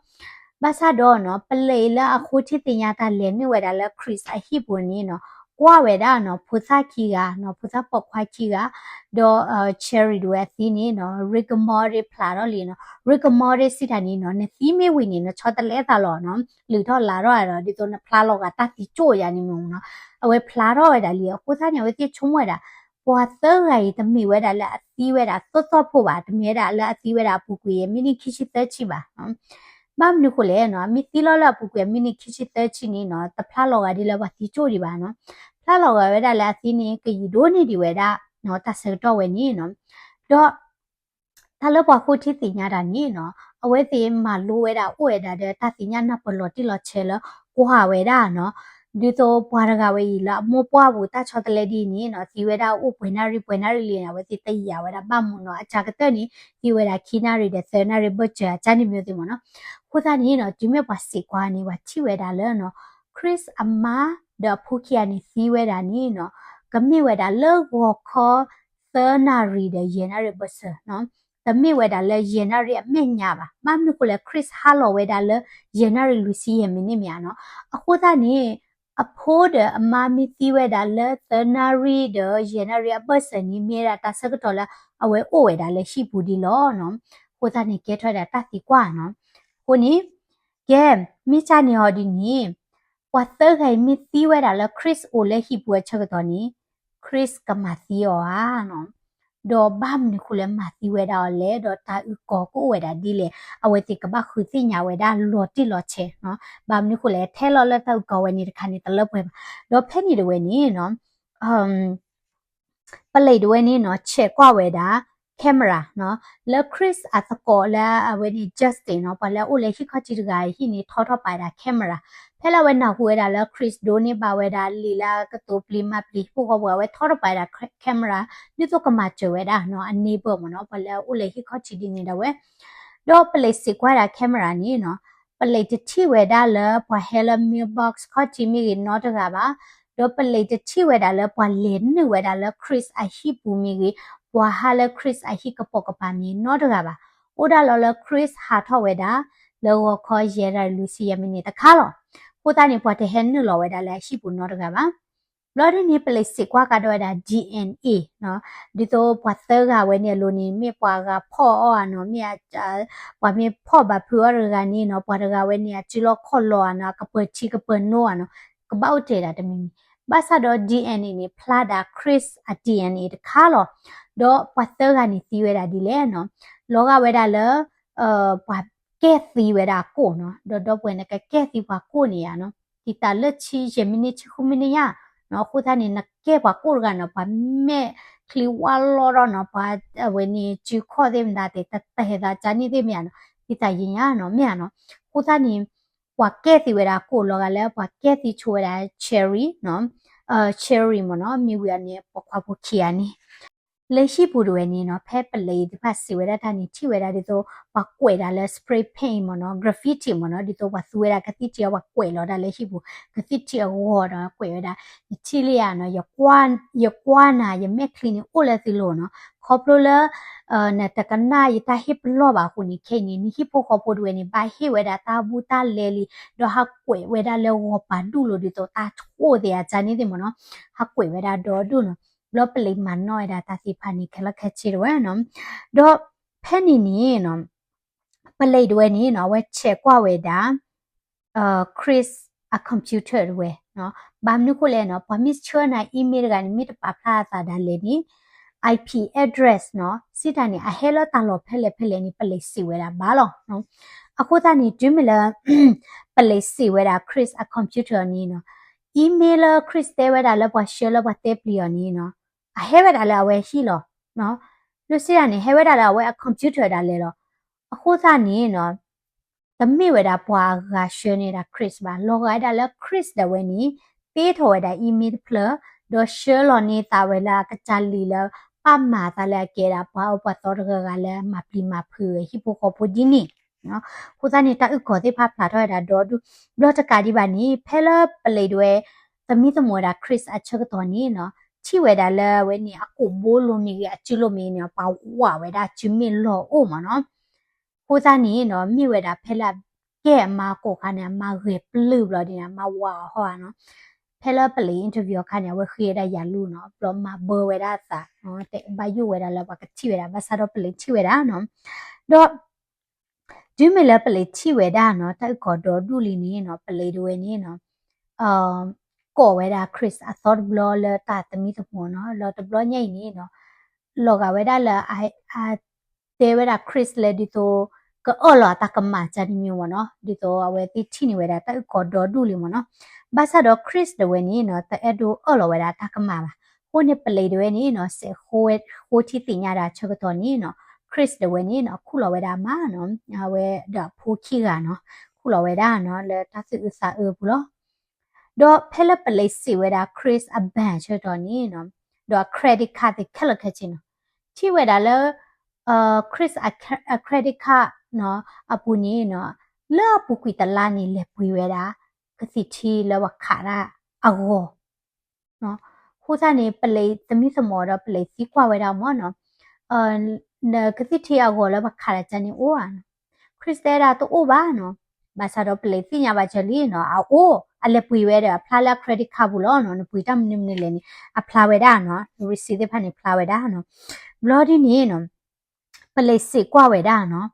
ဘၣ်ဆၣ်ဒီးနီၤ ပလံးလၢအဃိထံသ့ၣ်ညါတၢ်လဲၤနုာ်ဝဲဒၣ်လၢ Chris အဟံၣ်ပူၤန့ၣ်နီၤ ကွၢ်ဝဲဒၣ်နီၤ ဖိသၣ်ခံဂၤနီၤ ဖိသၣ်ပိာ်ခွါခံဂၤ ဒီး Sherry ဒၣ်ဝဲအသံန့ၣ်နီၤ rigor mortis ဖျါထီၣ်လံနီၤ. Rigor mortis စံးတၢ်န့ၣ်နီၤ နသံမ့ၢ်ဝံၤန့ၣ် နဆီတလဲသးလီၤနီၤ လုၢ်ထီၣ်လးထီၣ်ဒီး ဒ်သိးနဖျါလီၤဂာ်တၢ်သံကၠိၣ်ယၤန့ၣ်မ့ၢ်နီၤ အဝဲဖျါထီၣ်ဝဲဒၣ်လံ. အဃိသတးန့ၣ် အဝဲသ့ၣ်ဆိကမိၣ်ဝဲဒၣ် ပှၤသၢဂၤအံၤတမ့ၢ်ဝဲဒၣ်လၢအသံဝဲဒၣ်သီၣ်သီၣ်ဖိဘၣ်, တမ့ၢ်ဝဲဒၣ်လၢအသံဝဲဒၣ်အပူၤကွံာ်အံၤ မံးနံးခံဆံသၢဆံဘၣ်. ဘၣ်မနုၤဃိလဲၣ်နီၤ အမ့ၢ်သံလီၤလၢအပူၤကွံာ်အံၤ မံးနံးခံဆံသၢဆံန့ၣ်နီၤ တဖျါလီၤဂာ်ဒ်လၢပှၤသံကၠိၣ်ဒံးဘၣ်နီၤ. ဖျါလီၤဂာ်ဝဲဒၣ်လၢအသံန့ၣ် ကယံာ်ဒိၣ်န့ၢ်ဒံးဝဲဒၣ်နီၤ တၢ်ဆၢကတီၢ်ဝဲန့ၣ်နီၤ. ဒီး တၢ်လၢပှၤဃိထံသ့ၣ်ညါတၢ်န့ၣ်နီၤ အဝဲသ့ၣ်မၤလိဝဲဒၣ်အိၣ်ဝဲဒၣ်ဒီး တၢ်သ့ၣ်ညါနၢ်ပၢၢ်လီၤတံၢ်လီၤဆဲးလၢ ကွၢ်ဝဲဒၣ်နီၤ ဒ်သိးပှၤတဂၤဝဲအံၤလၢအမိၢ်ပှၢ်ပူၤတၢ်ဆီတလဲဒ်အံၤန့ၣ်နီၤ သံဝဲဒၣ်အိၣ်ပှဲၤနၣ်ရံၣ်ပှဲၤနၣ်ရံၣ်လံန့ၣ် အဝဲသ့ၣ်တယာ်ဝဲဒၣ်ဘၣ်မ့ၢ်နီၤ အစှၤကတၢၢ်န့ၣ် သံဝဲဒၣ်ခံနၣ်ရံၣ်ဒီးသၢနၣ်ရံၣ်ဘၢၣ်စၢၤ အကၢ်န့ၣ်မ့ၢ်သ့ၣ်မ့ၢ်နီၤ. အဃိသတးန့ၣ်နီၤ တုၤမ့ၢ်ပှၤစံးကွၢ်န့ၣ် ပှၤထံၣ်ဝဲဒၣ်လၢနီၤ Chris အမါဒီးအဖိခံဂၤန့ၣ်သံဝဲဒၣ်န့ၣ်နီၤ ကမ့ၢ်ဝဲဒၣ်လၢဂီၤခီ သၢနၣ်ရံၣ်ဒီးယဲၢ်နၣ်ရံၣ်ဘၢၣ်စၢၤနီၤ တမ့ၢ်ဝဲဒၣ်လၢယဲၢ်နၣ်ရံၣ်အမဲာ်ညါဘၣ်. ဘၣ်မနုၤဃိလဲၣ် Chris ဟးလီၤဝဲဒၣ်လၢ ယဲၢ်နၣ်ရံၣ်လွံၢ်ဆံယဲၢ်မံးနံးမ့ၢ်ဧါနီၤ. အဃိသတးန့ၣ် အဖိဒီးအမါမ့ၢ်သံဝဲဒၣ်လၢသၢနၣ်ရံၣ်ဒီးယဲၢ်နၣ်ရံၣ်အဘၢၣ်စၢၤန့ၣ် မ့ၢ်ဝဲဒၣ်တၢ်ဆၢကတီၢ်လၢအဝဲအိၣ်ဝဲဒၣ်လၢဟံၣ်ပူၤဒ်လီၤနီၤ. အဃိသတးန့ၣ် ကဲထီၣ်ဝဲဒၣ်တၢ်သံကွၢ်နီၤ. အဃိန့ၣ် ကဲ မ့ၢ်ကၢ်န့ၣ်ဟီဒ်န့ၣ် ပှၤသၢဂၤအံၤမ့ၢ်သံဝဲဒၣ်လၢ Chris အိၣ်လၢဟံၣ်ပူၤအဆၢကတီၢ်န့ၣ် Chris ကမၤသံအီၤဧါနီၤ. ဒီးဘၣ်မနုၤဃိလၢမၤသံဝဲဒၣ်အီၤလဲၣ် ဒီးတၢ်အုၣ်ကီၤကအိၣ်ဝဲဒၣ်ဒ်လဲၣ် အဝဲသ့ၣ်ကဘၣ်ဃုသ့ၣ်ညါဝဲဒၣ်လီၤတံၢ်လီၤဆဲးနီၤ. ဘၣ်မနုၤဃိလဲၣ် ထဲလီၤလၢတၢ်အုၣ်ကီၤဝဲန့ၣ်တခါန့ၣ် တလၢပှဲၤဘၣ်. ဒီးဖဲန့ၣ်တဝဲန့ၣ်နီၤ ပလံးတဝဲန့ၣ်နီၤ ဆဲးကွၢ်ဝဲဒၣ် camera နီၤ လၢ Chris အသကိးလၢအဝဲန့ၣ် Justin နီၤ ပှၤလၢအအိၣ်လၢဟံၣ်ခီၣ်ထံးတဂၤအဟံၣ်န့ၣ် ထီထီၣ်ပာ်ဝဲဒၣ် camera ဖဲလၢအဝဲနၢ်ဟူဝဲဒၣ်လၢ Chris ဒိးန့ၢ်ဘၣ်ဝဲဒၣ်လံာ်လၢကတိၤပျံၤမၤပျံၤဟံၣ်ဖိဃီဖိ အဝဲထီထီၣ်ပာ်ဝဲဒၣ် camera ဒ်သိးကမၤစၢၤဝဲဒၣ်နီၤ အ neighbor မ့ၢ်နီၤ ပှၤလၢအအိၣ်လၢဟံၣ်ခီၣ်ထံးဒ်န့ၣ်ဒၣ်ဝဲ ဒီးပလံးစံးကွၢ်ဒၣ် camera န့ၣ်နီၤ ပလံးတထံၣ်ဝဲဒၣ်လၢပှၤဟဲလၢ mailbox ခီၣ်ထံးမ့ၢ်ဂ့ၤနီတဂၤဘၣ်, ဒီးပလံးတထံၣ်ဝဲဒၣ်လၢပှၤလဲၤနုာ်ဝဲဒၣ်လၢ Chris အဟံၣ်ပူၤမ့ၢ်ဂ့ၤ, ပှၤဟးလၢ Chris အဟံၣ်ကပိာ်ကပၤမ့ၢ်နီတဂၤဘၣ်. အိၣ်ဒၣ်လီၤလၢ Chris ဟးထီၣ်ဝဲဒၣ် လၢဂီၤခီယဲၢ်နၣ်ရံၣ်လွံၢ်ဆံယဲၢ်မံးနံးတခါလီၤ. အဃိသတးန့ၣ် ပှၤတဟဲနုာ်လီၤဝဲဒၣ်လၢအဟံၣ်ပူၤနီတဂၤဘၣ်. ဘျီဒ်န့ၣ် ပလံးစံးကွၢ်ကဒီးဝဲဒၣ် DNA နီၤ, ဒ်သိးပှၤသၢဂၤဝဲန့ၣ်အလိၤန့ၣ် မ့ၢ်ပှၤဂၤဖီၣ်အီၤဧါနီၤ, မ့ၢ် ပှၤမ့ၢ်ဖီၣ်ဘၣ်ဖုးအီၤတဂၤန့ၣ်နီၤ, ပှၤတဂၤဝဲန့ၣ် အစုလီၢ်ခီၣ်လီၤဧါနီၤ, အကပၢၤထံကပၢၤနိဧါနီၤ, ကဘၣ်အိၣ်တ့ၢ်ဒၣ်တမံၤမံၤ. ဘၣ်ဆၣ်ဒီး DNA န့ၣ် ဖျါဒၣ် Chris အ DNA တခါလီၤ. ဒီးပှၤသၢဂၤန့ၣ်သံဝဲဒၣ်ဒ်လဲၣ်နီၤ, လီၤဂာ်ဝဲဒၣ်လၢ ပှၤကဲသံဝဲဒၣ်အကိၣ်နီၤ, ဒီးဒီပုၢ်ဝဲၢ်န့ၣ် ကကဲသံပှၤကိၣ်န့ၣ်ယါနီၤ, တံာ်တာ်လၢဆံယဲၢ်မံးနံး ဆံဃုမံးနံးယါ, အဃိသတးန့ၣ် နကဲပှၤကိၣ်တဂၤနီၤ, ပှၤမဲာ်ချံဝါလီၤဒီးနီၤ, ပှၤအဝဲန့ၣ် စုခီၣ်သ့ၣ်မတၤသ့ၣ် တဟဲသးကါန့ၣ်သ့ၣ်မ့ၢ်ယါနီၤ, တံာ်တာ်ယဲၢ်ညါနီၤ မ့ၢ်ယါနီၤ, အဃိသတးန့ၣ် ပှၤကဲသံဝဲဒၣ်အကိၣ်လီၤဂာ်လၢ ပှၤကဲသံဆိဝဲဒၣ် Sherry နီၤ, Sherry မ့ၢ်နီၤ, မ့ၢ်ဝံၤအန့ၣ် ပိာ်ခွါဖိခံဂၤန့ၣ် လၢဟံၣ်ပူၤတဝဲန့ၣ်နီၤ ဖဲပလံးသ့ၣ်တဖၣ်စံးဝဲဒၣ်တၢ်န့ၣ် ထံၣ်ဝဲဒၣ်ဒ်သိး ပှၤကွဲးဒၣ်လၢ spray paint မ့ၢ်နီၤ graffiti မ့ၢ်နီၤ ဒ်သိးပှၤသူဝဲဒၣ်ကသံၣ်ထံအီၤ ပှၤကွဲးလီၤဒၣ်လၢဟံၣ်ပူၤ ကသံၣ်ထံအဂီၢ်ဒီးကွဲးဝဲဒၣ် ယထံၣ်လံဧါနီၤ ယကွၢ်နၤ ယမဲာ်ချံန့ၣ်အိၣ်လၢသုလိၤနီၤ ခီဖျိလၢ နတကနၣ်ယတၢ်ဟ့ၣ်ပလီၢ်ဘၣ်အဃိန့ၣ် ခဲအံၤန့ၣ် နဟံၣ်ဖိဃီဖိတဝဲန့ၣ် ဘၣ်ဟ့ၣ်ဝဲဒၣ်တၢ်ဘူးတၢ်လဲလံ ဒီးဟးကွဲးဝဲဒၣ်လၢဂီၤပၤဒူၣ်လိၤဒ်သိးတၢ်ထိၣ်သ့ၣ်အကါန့ၣ်သ့ၣ်မ့ၢ်နီၤ ဟးကွဲးဝဲဒၣ်ဒီဒူၣ်နီၤ ဘျီပလံးမၤနီၣ်ဝဲဒၣ်တၢ်သ့ၣ်တဖၣ်န့ၣ် ခဲလၢာ်ခဲဆ့တဝဲနီၤ ဒီးဖဲန့ၣ်န့ၣ်နီၤ ပလံးတဝဲန့ၣ်နီၤ အဝဲဆဲးကွၢ်ဝဲဒၣ် Chris အ computer တဝဲနီၤ ဘၣ်မနုၤဃိလဲၣ်နီၤ ပှၤမ့ၢ်ဆှၢနၤ email တဂၤန့ၣ် မ့ၢ်တပာ်ဖျါအသးဒၣ်လဲာ်န့ၣ် IP address နီၤ စံးတၢ်န့ၣ် အဟဲလၢတၢ်လီၢ်ဖဲလဲၣ်ဖဲလဲၣ်န့ၣ် ပလံးစံးဝဲဒၣ်ဘၣ်လီၤ. အဃိသတးန့ၣ် တုၤမ့ၢ်လၢ ပလံးစံးဝဲဒၣ် Chris အ computer န့ၣ်နီၤ email လၢ Chris တဲဝဲဒၣ်လၢပှၤဆှၢလၢပှၤတဲပျံၤအီၤန့ၣ်နီၤ အဟဲဝဲဒၣ်လၢအဝဲဟံၣ်လီၤ. ဒ်စံးတၢ်န့ၣ် ဟဲဝဲဒၣ်လၢအဝဲအ computer ဒၣ်လဲာ်လီၤ. အဃိသတးန့ၣ်နီၤ တမ့ၢ်ဝဲဒၣ်ပှၤအဂၤဆှၢန့ၢ်ဒၣ် Chris ဘၣ်. လီၤဂာ်ဝဲဒၣ်လၢ Chris ဒၣ်ဝဲန့ၣ် ပ့ထီၣ်ဝဲဒၣ် email တဖျၢၣ် ဒီးဆှၢလီၤန့ၢ်သးဝဲလၢအကစၢ်လံာ်လၢ ပာ်မၤသးလၢအကဲဒၣ်ပှၤအၢပှၤသီတဂၤဂၤလၢမၤပျံၤမၤဖုးဟံၣ်ဖိဃီဖိဒ်န့ၣ် အဃိသတးန့ၣ် တၢ်အုၣ်ကီၤသ့ၣ်တဖၣ်ဖျါထီၣ်ဝဲဒၣ်ဒီဒူၣ် ဘျီတကးဒံးဘၣ်န့ၣ် ဖဲလၢပလံးဒၣ်ဝဲ သမံသမိးဝဲဒၣ် Chris အဆၢကတီၢ်န့ၣ်နီၤ ထံၣ်ဝဲဒၣ်လၢအဝဲန့ၣ်အကိာ်ဘိလိၤမ့ၢ်ဂ့ၤ အစုလိၤမ့ၢ်ဂ့ၤန့ၣ် ပှၤဝးဝဲဒၣ်အစုမ့ၢ်လီၤအိၣ်မ့ၢ်နီၤ အဃိသတးန့ၣ်နီၤ မ့ၢ်ဝဲဒၣ်ဖဲလၢအကဲအမါကိာ်ခါန့ၣ် အမါဂဲၤပျုၢ်ဘျီဒ်န့ၣ် အမါဝးအီၤဟီဧါနီၤ ဖဲလၢပလံး interview အခါန့ၣ် အဝဲဃ့ဝဲဒၣ်ယၤလူၢ်နီၤ ဘျီမၤဘၢဝဲဒၣ်အသး တဲဘၣ်ယိၣ်ဝဲဒၣ်လၢပှၤကထံၣ်ဝဲဒၣ် ဘၣ်ဆၣ်ဒီးပလံးထံၣ်ဝဲဒၣ်နီၤ ဒီး တုၤမ့ၢ်လၢပလံးထံၣ်ဝဲဒၣ်နီၤ တၢ်အုၣ်ကီၤဒီဒူၣ်လံန့ၣ်နီၤ ပလံးဒၣ်ဝဲန့ၣ်နီၤ ကိးဝဲဒၣ် Chris အသီတဘျီလၢတၢ်သမံသမိးနီၤ လီၤတဘျီညါအံၤန့ၣ်နီၤ လီၤဂာ်ဝဲဒၣ်လၢ အတဲဝဲဒၣ် Chris လၢဒ်သိး ကအၢၣ်လီၤအတၢ်ကမၣ်ကန့ၣ်မ့ၢ်မ့ၢ်နီၤ ဒ်သိးအဝဲသ့ၣ်ထံၣ်န့ၢ်ဝဲဒၣ်တၢ်အုၣ်ကီၤဒီဒူၣ်လံမ့ၢ်နီၤ ဘၣ်ဆၣ်ဒီး Chris ဒၣ်ဝဲန့ၣ်နီၤ တအဲၣ်ဒိးအၢၣ်လီၤဝဲဒၣ်တၢ်ကမၣ်ဘၣ်. အဃိန့ၣ် ပလံးဒၣ်ဝဲန့ၣ်နီၤ စဲးဃိထံသ့ၣ်ညါဒၣ်ဆၢကတီၢ်န့ၣ်နီၤ Chris ဒၣ်ဝဲန့ၣ်နီၤ ခူၣ်လီၤဝဲဒၣ်အမါနီၤ အဝဲဒီးအဖိခံဂၤနီၤ ခူၣ်လီၤဝဲဒၣ်နီၤ လၢတၢ်သူၣ်အုးသးအုးအပူၤလီၤ. ဒီးဖဲလၢပလံးစံးဝဲဒၣ် Chris အ bank ဆၢကတီၢ်န့ၣ်နီၤ ဒီးအ credit card သ့ၣ်ခဲလၢာ်ခဲဆ့နီၤ ထံၣ်ဝဲဒၣ်လၢ Chris အ credit card နီၤ အပူၤန့ၣ်နီၤ လၢအပူၤကွံာ်တလါန့ၣ် လဲၤပှ့ၤဝဲဒၣ် ကသံၣ်ထံလၢပှၤခးတၢ်အဂီၢ် အဃိသတးန့ၣ် ပလံးသမံသမိးဒီးပလံးသံကွၢ်ဝဲဒၣ်မ့ၢ်နီၤ နကသံၣ်ထံအဂီၢ်လၢပှၤခးတၢ်ကန့ၣ်အိၣ်ဧါနီၤ Chris တဲဒၣ်တအိၣ်ဘၣ်နီၤ ဘၣ်ဆၣ်ဒီးပလံးသ့ၣ်ညါဘၣ်စၢၤလံနီၤ အအိၣ် အလဲၤပှ့ၤဝဲဒီးအဖျါလၢအ credit card ပူၤလီၤနီၤ နပှ့ၤတၢ်မနုၤမနုၤလဲၣ်န့ၣ် အဖျါဝဲဒၣ်နီၤ receipt သ့ၣ်တဖၣ်န့ၣ်ဖျါဝဲဒၣ်နီၤ ဘျီဒ်န့ၣ်နီၤ ပလံးစံးကွၢ်ဝဲဒၣ်နီၤ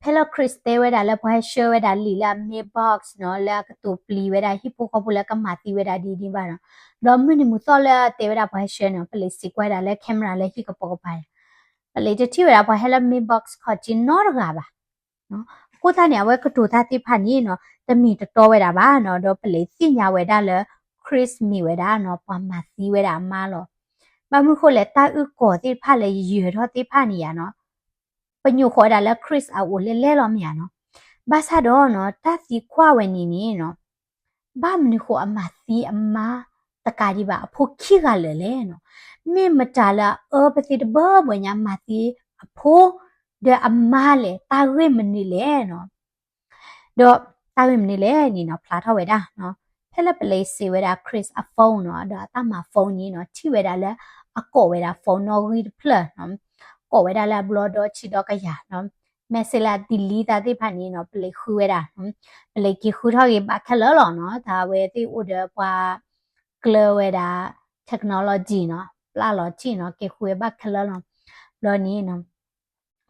ဖဲလၢ Chris တဲဝဲဒၣ်လၢပှၤဟဲဆှၢဝဲဒၣ်လံာ်လၢအ mailbox နီၤ လၢအကတိၤပျံၤဝဲဒၣ်ဟံၣ်ဖိဃီဖိလၢကမၤသံဝဲဒၣ်ဒ်န့ၣ်ဘၣ်နီၤ ဒီးမုၢ်နံၤမုၢ်သီလၢတဲဝဲဒၣ်ပှၤဟဲဆှၢနီၤ ပလံးစံးကွၢ်ဝဲဒၣ်လၢ camera လၢဟံၣ်ကပိာ်ကပၤန့ၣ် ပလံးတထံၣ်ဝဲဒၣ်ပှၤဟဲလၢ mailbox ခီၣ်ထံးနီတဂၤဘၣ် အဃိသတးန့ၣ် အဝဲကတိၤတၢ်သ့ၣ်တဖၣ်န့ၣ်နီၤ တမ့ၢ်တတီဝဲဒၣ်ဘၣ်နီၤ ဒီးပလံးသ့ၣ်ညါဝဲဒၣ်လၢ Chris မ့ၢ်ဝဲဒၣ်နီၤ ပှၤမၤသံဝဲဒၣ်အမါလီၤ. ဘၣ်မနုၤဃိလဲၣ် တၢ်အုၣ်ကီၤသ့ၣ်တဖၣ်လၢယယၢၤထီၣ်သ့ၣ်တဖၣ်န့ၣ်ယါနီၤ ပညိၣ်ဃီဝဲဒၣ်လၢ Chris အအိၣ်လဲၣ်လဲၣ်လီၤမ့ၢ်ဧါနီၤ. ဘၣ်ဆၣ်ဒီးနီၤ တၢ်သံကွၢ်ဝဲန့ၣ်န့ၣ်နီၤ ဘၣ်မနုၤဃိအမၤသံအမါတကးဒံးဘၣ် အဖိခံဂၤလၢာ်လဲၣ်နီၤ. မ့ၢ်မတၤလၢအအၢပသ့တဘၢဘၢညါ မၤသံအဖိ ဒီးအမါလဲၣ် တၢ်ဂ့ၢ်မနုၤလဲၣ်နီၤ. ဒီးတၢ်ဂ့ၢ်မနုၤလဲၣ်န့ၣ်နီၤ ဖျါထီၣ်ဝဲဒၣ်နီၤ ဖဲလၢပလံးစံးဝဲဒၣ် Chris အ phone နီၤ ဒီးအတၢ်မၤ phone န့ၣ်နီၤ ထံၣ်ဝဲဒၣ်လၢ အကိးဝဲဒၣ် phone နီၣ်ဂံၢ်တဖျၢၣ်နီၤ ကိးဝဲဒၣ်လၢအဘျီဒီဆံဒီကယၤနီၤ message လၢအ delete သ့ၣ်တဖၣ်န့ၣ်နီၤ ပလံးဃုဝဲဒၣ် ပလံးက့ၤဃုထီၣ်က့ၤဘၣ်ခဲလၢာ်လီၤနီၤ တၢ်ဝဲသ့ၣ်အိၣ်ဒီးပှၤကျၢၤဝဲဒၣ် technology နီၤ ပျၢ်လီၤထံၣ်နီၤ က့ၤဃုဝဲဘၣ်ခဲလၢာ်လီၤ. ဘျီန့ၣ်နီၤ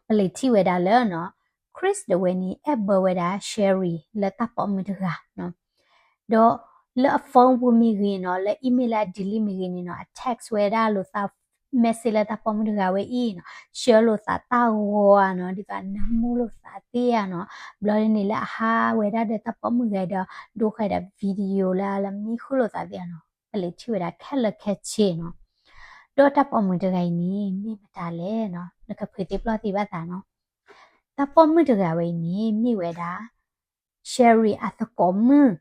ပလံးထံၣ်ဝဲဒၣ်လၢနီၤ Chris ဒၣ်ဝဲန့ၣ် အဲၣ်ဘၢဝဲဒၣ် Sherry လၢတၢ်ပိာ်မုၣ်တဂၤနီၤ ဒီးလၢအ phone ပူၤမ့ၢ်ဂ့ၤနီၤ လၢ email လၢအ delete မ့ၢ်ဂ့ၤန့ၣ်နီၤ အ text ဝဲဒၣ်လိာ်သး message လၢတၢ်ပိာ်မုၣ်တဂၤဝဲအံၤနီၤ ဆှၢလိာ်သးတၢ်ဂီၤဧါနီၤ ဒ်သိးနၢမူလိာ်သးသ့ဧါနီၤ ဘျီန့ၣ်လၢအဟးဝဲဒၣ်ဒီးတၢ်ပိာ်မုၣ်တဂၤဒီး ဒိဃဲဒီး video လၢလၢမံဃုလိာ်သးသ့ဧါနီၤ ပလံးထံၣ်ဝဲဒၣ်ခဲလၢာ်ခဲဆ့နီၤ ဒီးတၢ်ပိာ်မုၣ်တဂၤအံၤန့ၣ် မ့ၢ်မတၤလဲၣ်နီၤ နကဖုးသ့ပျီၢ်သ့ဘၣ်သးနီၤ တၢ်ပိာ်မုၣ်တဂၤဝဲအံၤန့ၣ် မ့ၢ်ဝဲဒၣ် Sherry အသကိးမုၣ်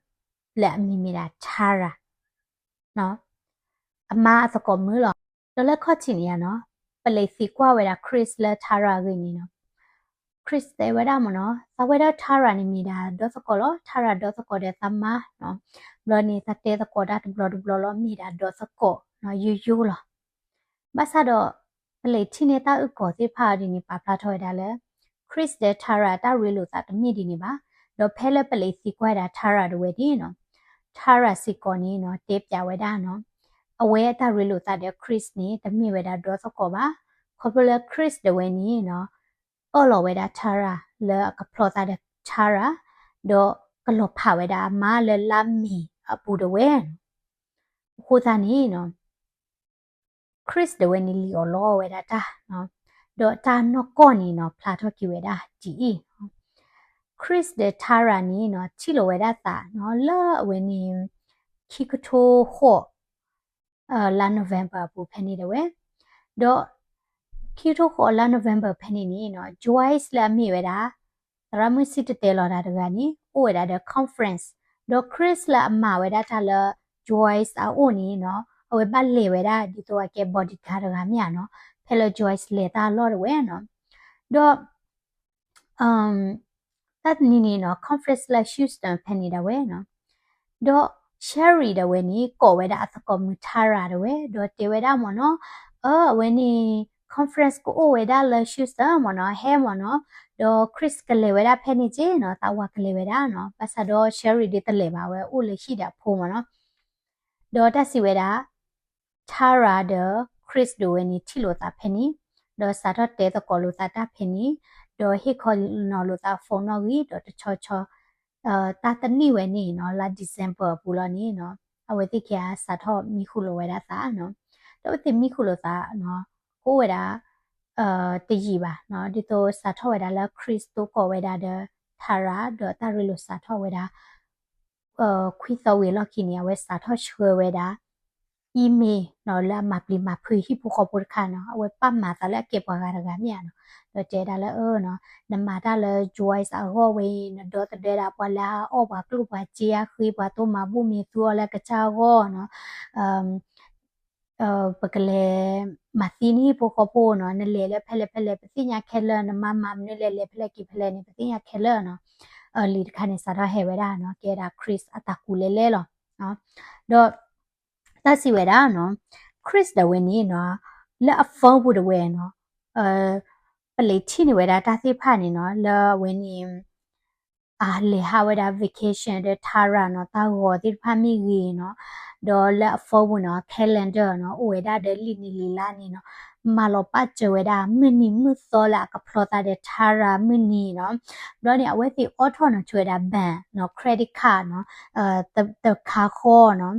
လၢအမံၤမ့ၢ်ဒၣ် Tara အမါအသကိးမုၣ်လီၤ. ဒီးလၢခီၣ်ထံးန့ၣ်ဧါနီၤ ပလံးသံကွၢ်ဝဲဒၣ် Chris လၢ Tara အဂ့ၢ်န့ၣ်နီၤ, Chris တဲဝဲဒၣ်မ့ၢ်နီၤ, သးဝဲဒၣ် Tara န့ၣ်မ့ၢ်ဒၣ်ဒီသကိးလီၤ, Tara ဒီသကိးဒီးသးမါနီၤ, ဘျီန့ၣ် သးတဲသကိးတၢ်တဘျီတဘျီလီၤ, မ့ၢ်ဒၣ်ဒီသကိးနီၤ, ယိယိလီၤ. ဘၣ်ဆၣ်ဒီး ပလံးထံၣ်န့ၢ်တၢ်အုၣ်ကီၤသ့ၣ်တဖၣ်အီၤဒ်န့ၣ် ပာ်ဖျါထီၣ်ဝဲဒၣ်လၢ Chris ဒီး Tara တၢ်ရ့လိာ်သးတမ့ၢ်ဒ်န့ၣ်ဘၣ်. ဒီးဖဲလၢပလံးသံကွၢ်ဝဲဒၣ် Tara တဝဲန့ၣ်နီၤ, Tara စ့ၢ်ကီးန့ၣ်နီၤ တဲပျးဝဲဒၣ်နီၤ, အဝဲအတၢ်ရ့လိာ်သးဒီး Chris န့ၣ် တမ့ၢ်ဝဲဒၣ်ဒီသကိးဘၣ်. ခီဖျိလၢ Chris တဝဲန့ၣ်နီၤ အၢၣ်လီၤဝဲဒၣ် Tara လၢအကဖျီသးဒီး Tara ဒီးကလီၤဖးဝဲဒၣ်အမါလၢ လါမ့ၤအပူၤတဝဲနီၤ. အဃိသတးန့ၣ်နီၤ Chris တဝဲန့ၣ်လံၣ်အီၣ်လီအီၣ်ဝဲဒၣ်တၢ်နီၤ, ဒီးတၢ်နီၢ်ကီၢ်န့ၣ်နီၤ ဖျါထီၣ်က့ၤဝဲဒၣ်ဒ်အံၤနီၤ, Chris ဒီး Tara န့ၣ်နီၤ ထံၣ်လိာ်ဝဲဒၣ်သးနီၤ လၢအဝဲန့ၣ် ခံကထိဃိး လါ November အပူၤဖဲန့ၣ်တဝဲ, ဒီး ခံကထိဃိးလါ November ဖဲန့ၣ်န့ၣ်နီၤ Joyce လၢအမ့ၢ်ဝဲဒၣ် သရၣ်မုၣ်စံၣ်တဲၤတဲလီၤတၢ်တဂၤန့ၣ် အိၣ်ဝဲဒၣ်ဒီး conference, ဒီး Chris လၢအမၤဝဲဒၣ်တၢ်လၢ Joyce အအိၣ်န့ၣ်နီၤ အဝဲဘၣ်လဲၤဝဲဒၣ်ဒ်သိးအကဲ bodyguard တဂၤမ့ၢ်ဧါနီၤ, ဖဲလၢ Joyce လဲၤတၢ်အလီၢ်တဝဲနီၤ, ဒီး တၢ်တနံၤန့ၣ်နီၤ conference လၢ Houston ဖဲန့ၣ်ဒၣ်ဝဲနီၤ, ဒီး Sherry ဒၣ်ဝဲန့ၣ် ကိးဝဲဒၣ်အသကိးမုၣ် Tara ဒၣ်ဝဲ ဒီးတဲဝဲဒၣ်မ့ၢ်နီၤ, အၢ အဝဲန့ၣ် conference ကအိၣ်ဝဲဒၣ်လၢ Houston မ့ၢ်နီၤ, ဟဲမ့ၢ်နီၤ, ဒီး Chris ကလဲၤဝဲဒၣ်ဖဲန့ၣ်က့နီၤ, သးဝၤကလဲၤဝဲဒၣ်နီၤ, ဘၣ်ဆၣ်ဒီး Sherry ဒ်တလဲၤဘၣ် အဝဲအိၣ်လၢဟံၣ်ဒီးအဖိမ့ၢ်နီၤ, ဒီးတၢ်စံးဝဲဒၣ် Tara ဒီး Chris ဒၣ်ဝဲန့ၣ် ထံၣ်လိာ်သးဖဲန့ၣ်, ဒီးစးထီၣ်တဲသကိးလိာ်သးတၢ်ဖဲန့ၣ်, ဒီးဟ့ၣ်ခီနီၤလိာ်သး phone နီၣ်ဂံၢ် ဒီးတဆီဆီ တၢ်တနံၣ်ဝဲန့ၣ်နီၤ လါ December အပူၤလီၤန့ၣ်နီၤ, အဝဲသ့ၣ်ခံဂၤစးထီၣ်မံဃုာ်လိာ်ဝဲဒၣ်သးနီၤ, ဒီးအဝဲသ့ၣ်မံဃုာ်လိာ်သးနီၤ ကအိၣ်ဝဲဒၣ် တယံာ်ဘၣ်နီၤ, ဒ်သိးစးထီၣ်ဝဲဒၣ်လၢ Chris တိကိးဝဲဒၣ်ဒီး Tara ဒီးတၢ်ရ့လိာ်စးထီၣ်ဝဲဒၣ် ခွံသီဝံၤအလီၢ်ခံန့ၣ် အဝဲစးထီၣ်ဆှၢဝဲဒၣ် email နီၤ လၢအမၤပျံၤမၤဖုးဟံၣ်ဖိဃီဖိတခါနီၤ, အဝဲပာ်မၤသးလၢအကဲပှၤဂၤတဂၤမ့ၢ်ဧါနီၤ, ဒီးတဲဒၣ်လၢ အၢနီၤ နမၤတၢ်လၢ Joyce အဂီၢ်ဝဲအံၤ နဒီသဒၢဒၣ်ပှၤလၢအအီၣ်ပှၤကျိၣ်ပှၤစ့ အဃ့ပှၤတိၢ်မၤဘူၣ်မ့ၢ်သူအီၤလၢကစၢ်အဂီၢ်နီၤ, ပကလဲၤမၤသံနဟံၣ်ဖိဃီဖိနီၤ, နလဲၤလၢဖဲလဲၣ်ဖဲလဲၣ် ပသ့ၣ်ညါခဲလၢာ်, နမၤမၤမနုၤလဲၣ် လဲၤဖဲလဲၣ်က့ၤဖဲလဲၣ်န့ၣ် ပသ့ၣ်ညါခဲလၢာ်နီၤ, လံာ်တခါန့ၣ် စးထီၣ်ဟဲဝဲဒၣ်နီၤ, ကဲဒၣ် Chris အတၢ်ကူးလဲလဲလီၤ, ဒီး တၢ်စံးဝဲဒၣ်နီၤ, Chris ဒၣ်ဝဲန့ၣ်နီၤ, လၢအ phone ပူၤဒၣ်ဝဲနီၤ, ပလံးထံၣ်န့ၢ်ဝဲဒၣ်တၢ်သ့ၣ်တဖၣ်န့ၣ်နီၤ, လၢအဝဲန့ၣ် အလဲၤဟးဝဲဒၣ် vacation ဒီး Tara နီၤ, တၢ်ဂီၤသ့ၣ်တဖၣ်မ့ၢ်ဂ့ၤနီၤ, ဒီးလၢအ phone ပူၤနီၤ calendar နီၤ အိၣ်ဝဲဒၣ်ဒီးလံာ်န့ၣ်လံာ်လါန့ၣ်နီၤ, မၤလီၤပာ်စၢၤဝဲဒၣ် မုၢ်နံၤမုၢ်သီလၢအကဖျီသးဒီး Tara မုၢ်နံၤနီၤ, ဘျီန့ၣ် အဝဲသ့ၣ်အိးထီၣ်နီၤဆိဝဲဒၣ် bank နီၤ credit card နီၤ, တခါဃီနီၤ,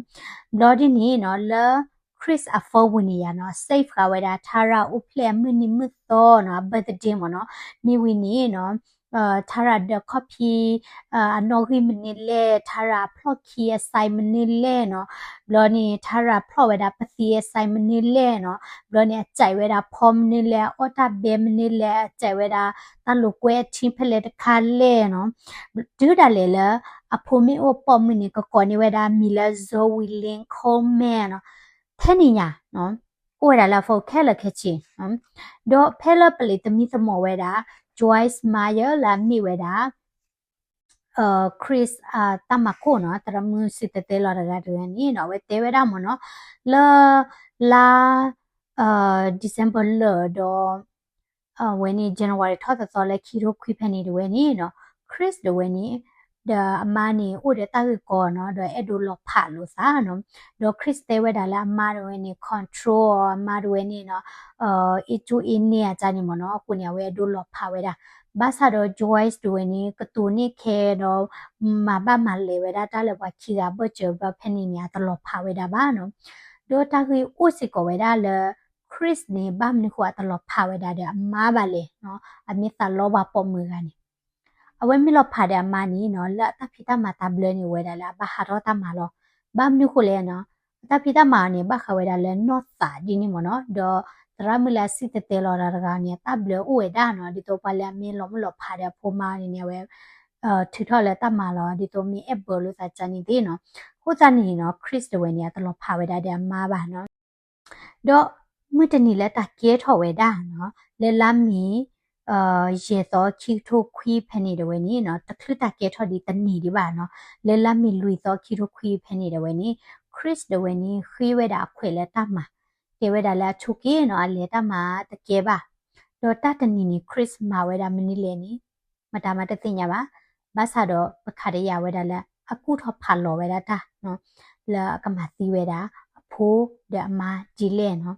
ဘျီဒ်န့ၣ်နီၤ လၢ Chris အ phone ပူၤန့ၣ်ယါနီၤ save ဃာ်ဝဲဒၣ် Tara အိၣ်ဖျဲၣ်အမုၢ်နံၤမုၢ်သီနီၤ အ birthday မ့ၢ်နီၤ, မ့ၢ်ဝံၤန့ၣ်နီၤ Tara ဒၢးခီၣ်ဖံး အနီၣ်ဂံၢ်မနုၤလဲၣ်, Tara ဖျီၣ်ခံအ size မနုၤလဲၣ်နီၤ, ဘျီန့ၣ် Tara ဖျီၣ်ဝဲဒၣ်ပသံးအ size မနုၤလဲၣ်နီၤ, ဘျီန့ၣ် အစဲးဝဲဒၣ်ဖီမနုၤလဲၣ်, အအီၣ်တၢ်ဘဲမနုၤလဲၣ်, အစဲးဝဲဒၣ်တၢ်လိာ်ကွဲအထံဖဲလဲၣ်တခါလဲၣ်နီၤ, တုၤဒၣ်လဲာ်လၢ အဖိမ့ၢ်အိၣ်ပိာ်မုၣ်န့ၣ် ကကိးန့ၢ်ဝဲဒၣ်မံၤလၢ Zoe Lynn Coleman နီၤ, ထဲန့ၣ်ညါ အိၣ်ဝဲဒၣ်လၢအ phone ခဲလၢာ်ခဲဆ့, ဒီးဖဲလၢပလံးသမံသမိးဝဲဒၣ် Joyce Meyer လၢအမ့ၢ်ဝဲဒၣ် Chris အတၢ်မၤခိၣ်နီၤ သရၣ်မုၣ်စံၣ်တဲၤတဲလီၤတဂၤတဂၤန့ၣ်နီၤ အဝဲတဲဝဲဒၣ်မ့ၢ်နီၤ လၢ လါ December လၢာ်ဒီး အဝဲန့ၣ် January ထီၣ်သီသီလၢခံထိခွံဖဲန့ၣ်တဝဲန့ၣ်နီၤ Chris တဝဲန့ၣ် ဒီးအမါန့ၣ် အိၣ်ဒီးတၢ်ဂ့ၢ်ကီနီၤ ဒီးအဲၣ်ဒိးလီၤဖးလိာ်သးနီၤ ဒီး Chris တဲဝဲဒၣ်လၢအမါတဝဲန့ၣ် control အီၤ အမါတဝဲန့ၣ်နီၤ အ့ၣ်ကၠိအ့ၣ်န့ၢ်အတၢ်န့ၣ်မ့ၢ်နီၤ အဃိန့ၣ် အဝဲအဲၣ်ဒိးလီၤဖးဝဲဒၣ် ဘၣ်ဆၣ်ဒီး Joyce တဝဲန့ၣ် ကတိၤန့ၢ်ခဲဒီး မၤဘၣ်မၤလဲၤဝဲဒၣ်တၢ်လၢပှၤခံဂၤအဘၢၣ်စၢၤဘၣ်ဖဲန့ၣ်န့ၣ် အတလီၤဖးဝဲဒၣ်ဘၣ်နီၤ ဒီးတၢ်ဂ့ၢ်အိၣ်စ့ၢ်ကီးဝဲဒၣ်လၢ Chris န့ၣ် ဘၣ်မနုၤဃိအတလီၤဖးဝဲဒၣ်ဒီးအမါဘၣ်လဲၣ်နီၤ အမ့ၢ်သးလီပှၤပိာ်မုၣ်ဂၤန့ၣ် အဝဲမ့ၢ်လီၤဖးဒီးအမါန့ၣ်နီၤ လၢအတၢ်ဖံးတၢ်မၤတၢ်ဘျၢန့ၣ် အိၣ်ဝဲဒၣ်လၢအဘၣ်ဟးထီၣ်တၢ်မၤလီၤ. ဘၣ်မနုၤဃိလဲၣ်နီၤ အတၢ်ဖံးတၢ်မၤအီၤန့ၣ် ဘၣ်ဃးဝဲဒၣ်လၢနီၢ်သးဒ်န့ၣ်မ့ၢ်နီၤ ဒီးသရၣ်မုၣ်လၢအစံၣ်တဲၤတဲလီၤတၢ်တဂၤန့ၣ် အတၢ်ဘျၢအိၣ်ဝဲဒၣ်နီၤ ဒ်သိးပှၤလၢအမ့ၢ်လီၤမုၢ်လီၤဖးဒီးအဖိမါန့ၣ်န့ၣ် အဝဲ ထုးထီၣ်လၢတၢ်မၤလီၤ ဒ်သိးမ့ၢ်အဲၣ်ဘၢလိာ်သးကန့ၣ်သ့ၣ်နီၤ. အဃိသတးန့ၣ်နီၤ Chris တဝဲန့ၣ် အတလီၤဖးဝဲဒၣ်ဒီးအမါဘၣ်နီၤ. ဒီး မုၢ်တနံၤလၢတၢ်ကဲထီၣ်ဝဲဒၣ်နီၤ လၢလါမ့ၤ ယဲၢ်သီခံကထိခွံဖဲန့ၣ်ဒၣ်ဝဲန့ၣ်နီၤ တချုးတၢ်ကဲထီၣ်ဒံးတနံၤဒံးဘၣ်နီၤ လၢလါမ့ၤလွံၢ်သီခံကထိခွံဖဲန့ၣ်ဒၣ်ဝဲန့ၣ် Chris ဒၣ်ဝဲန့ၣ် ဃ့ဝဲဒၣ်အခွဲးလၢတၢ်မၤ တဲဝဲဒၣ်လၢအဆိးက့နီၤ အလဲၤတၢ်မၤတကဲဘၣ်. ဒီးတၢ်တနံၤန့ၣ် Chris မၤဝဲဒၣ်မနုၤလဲၣ်န့ၣ် မတၤမးတသ့ၣ်ညါဘၣ်. ဘၣ်ဆၣ်ဒီးပခးတယာ်ဝဲဒၣ်လၢအကူၣ်ထီၣ်ဖးလီၤဝဲဒၣ်တၢ်နီၤ လၢအကမၤသံဝဲဒၣ်အဖိဒီးအမါဒ်လဲၣ်နီၤ.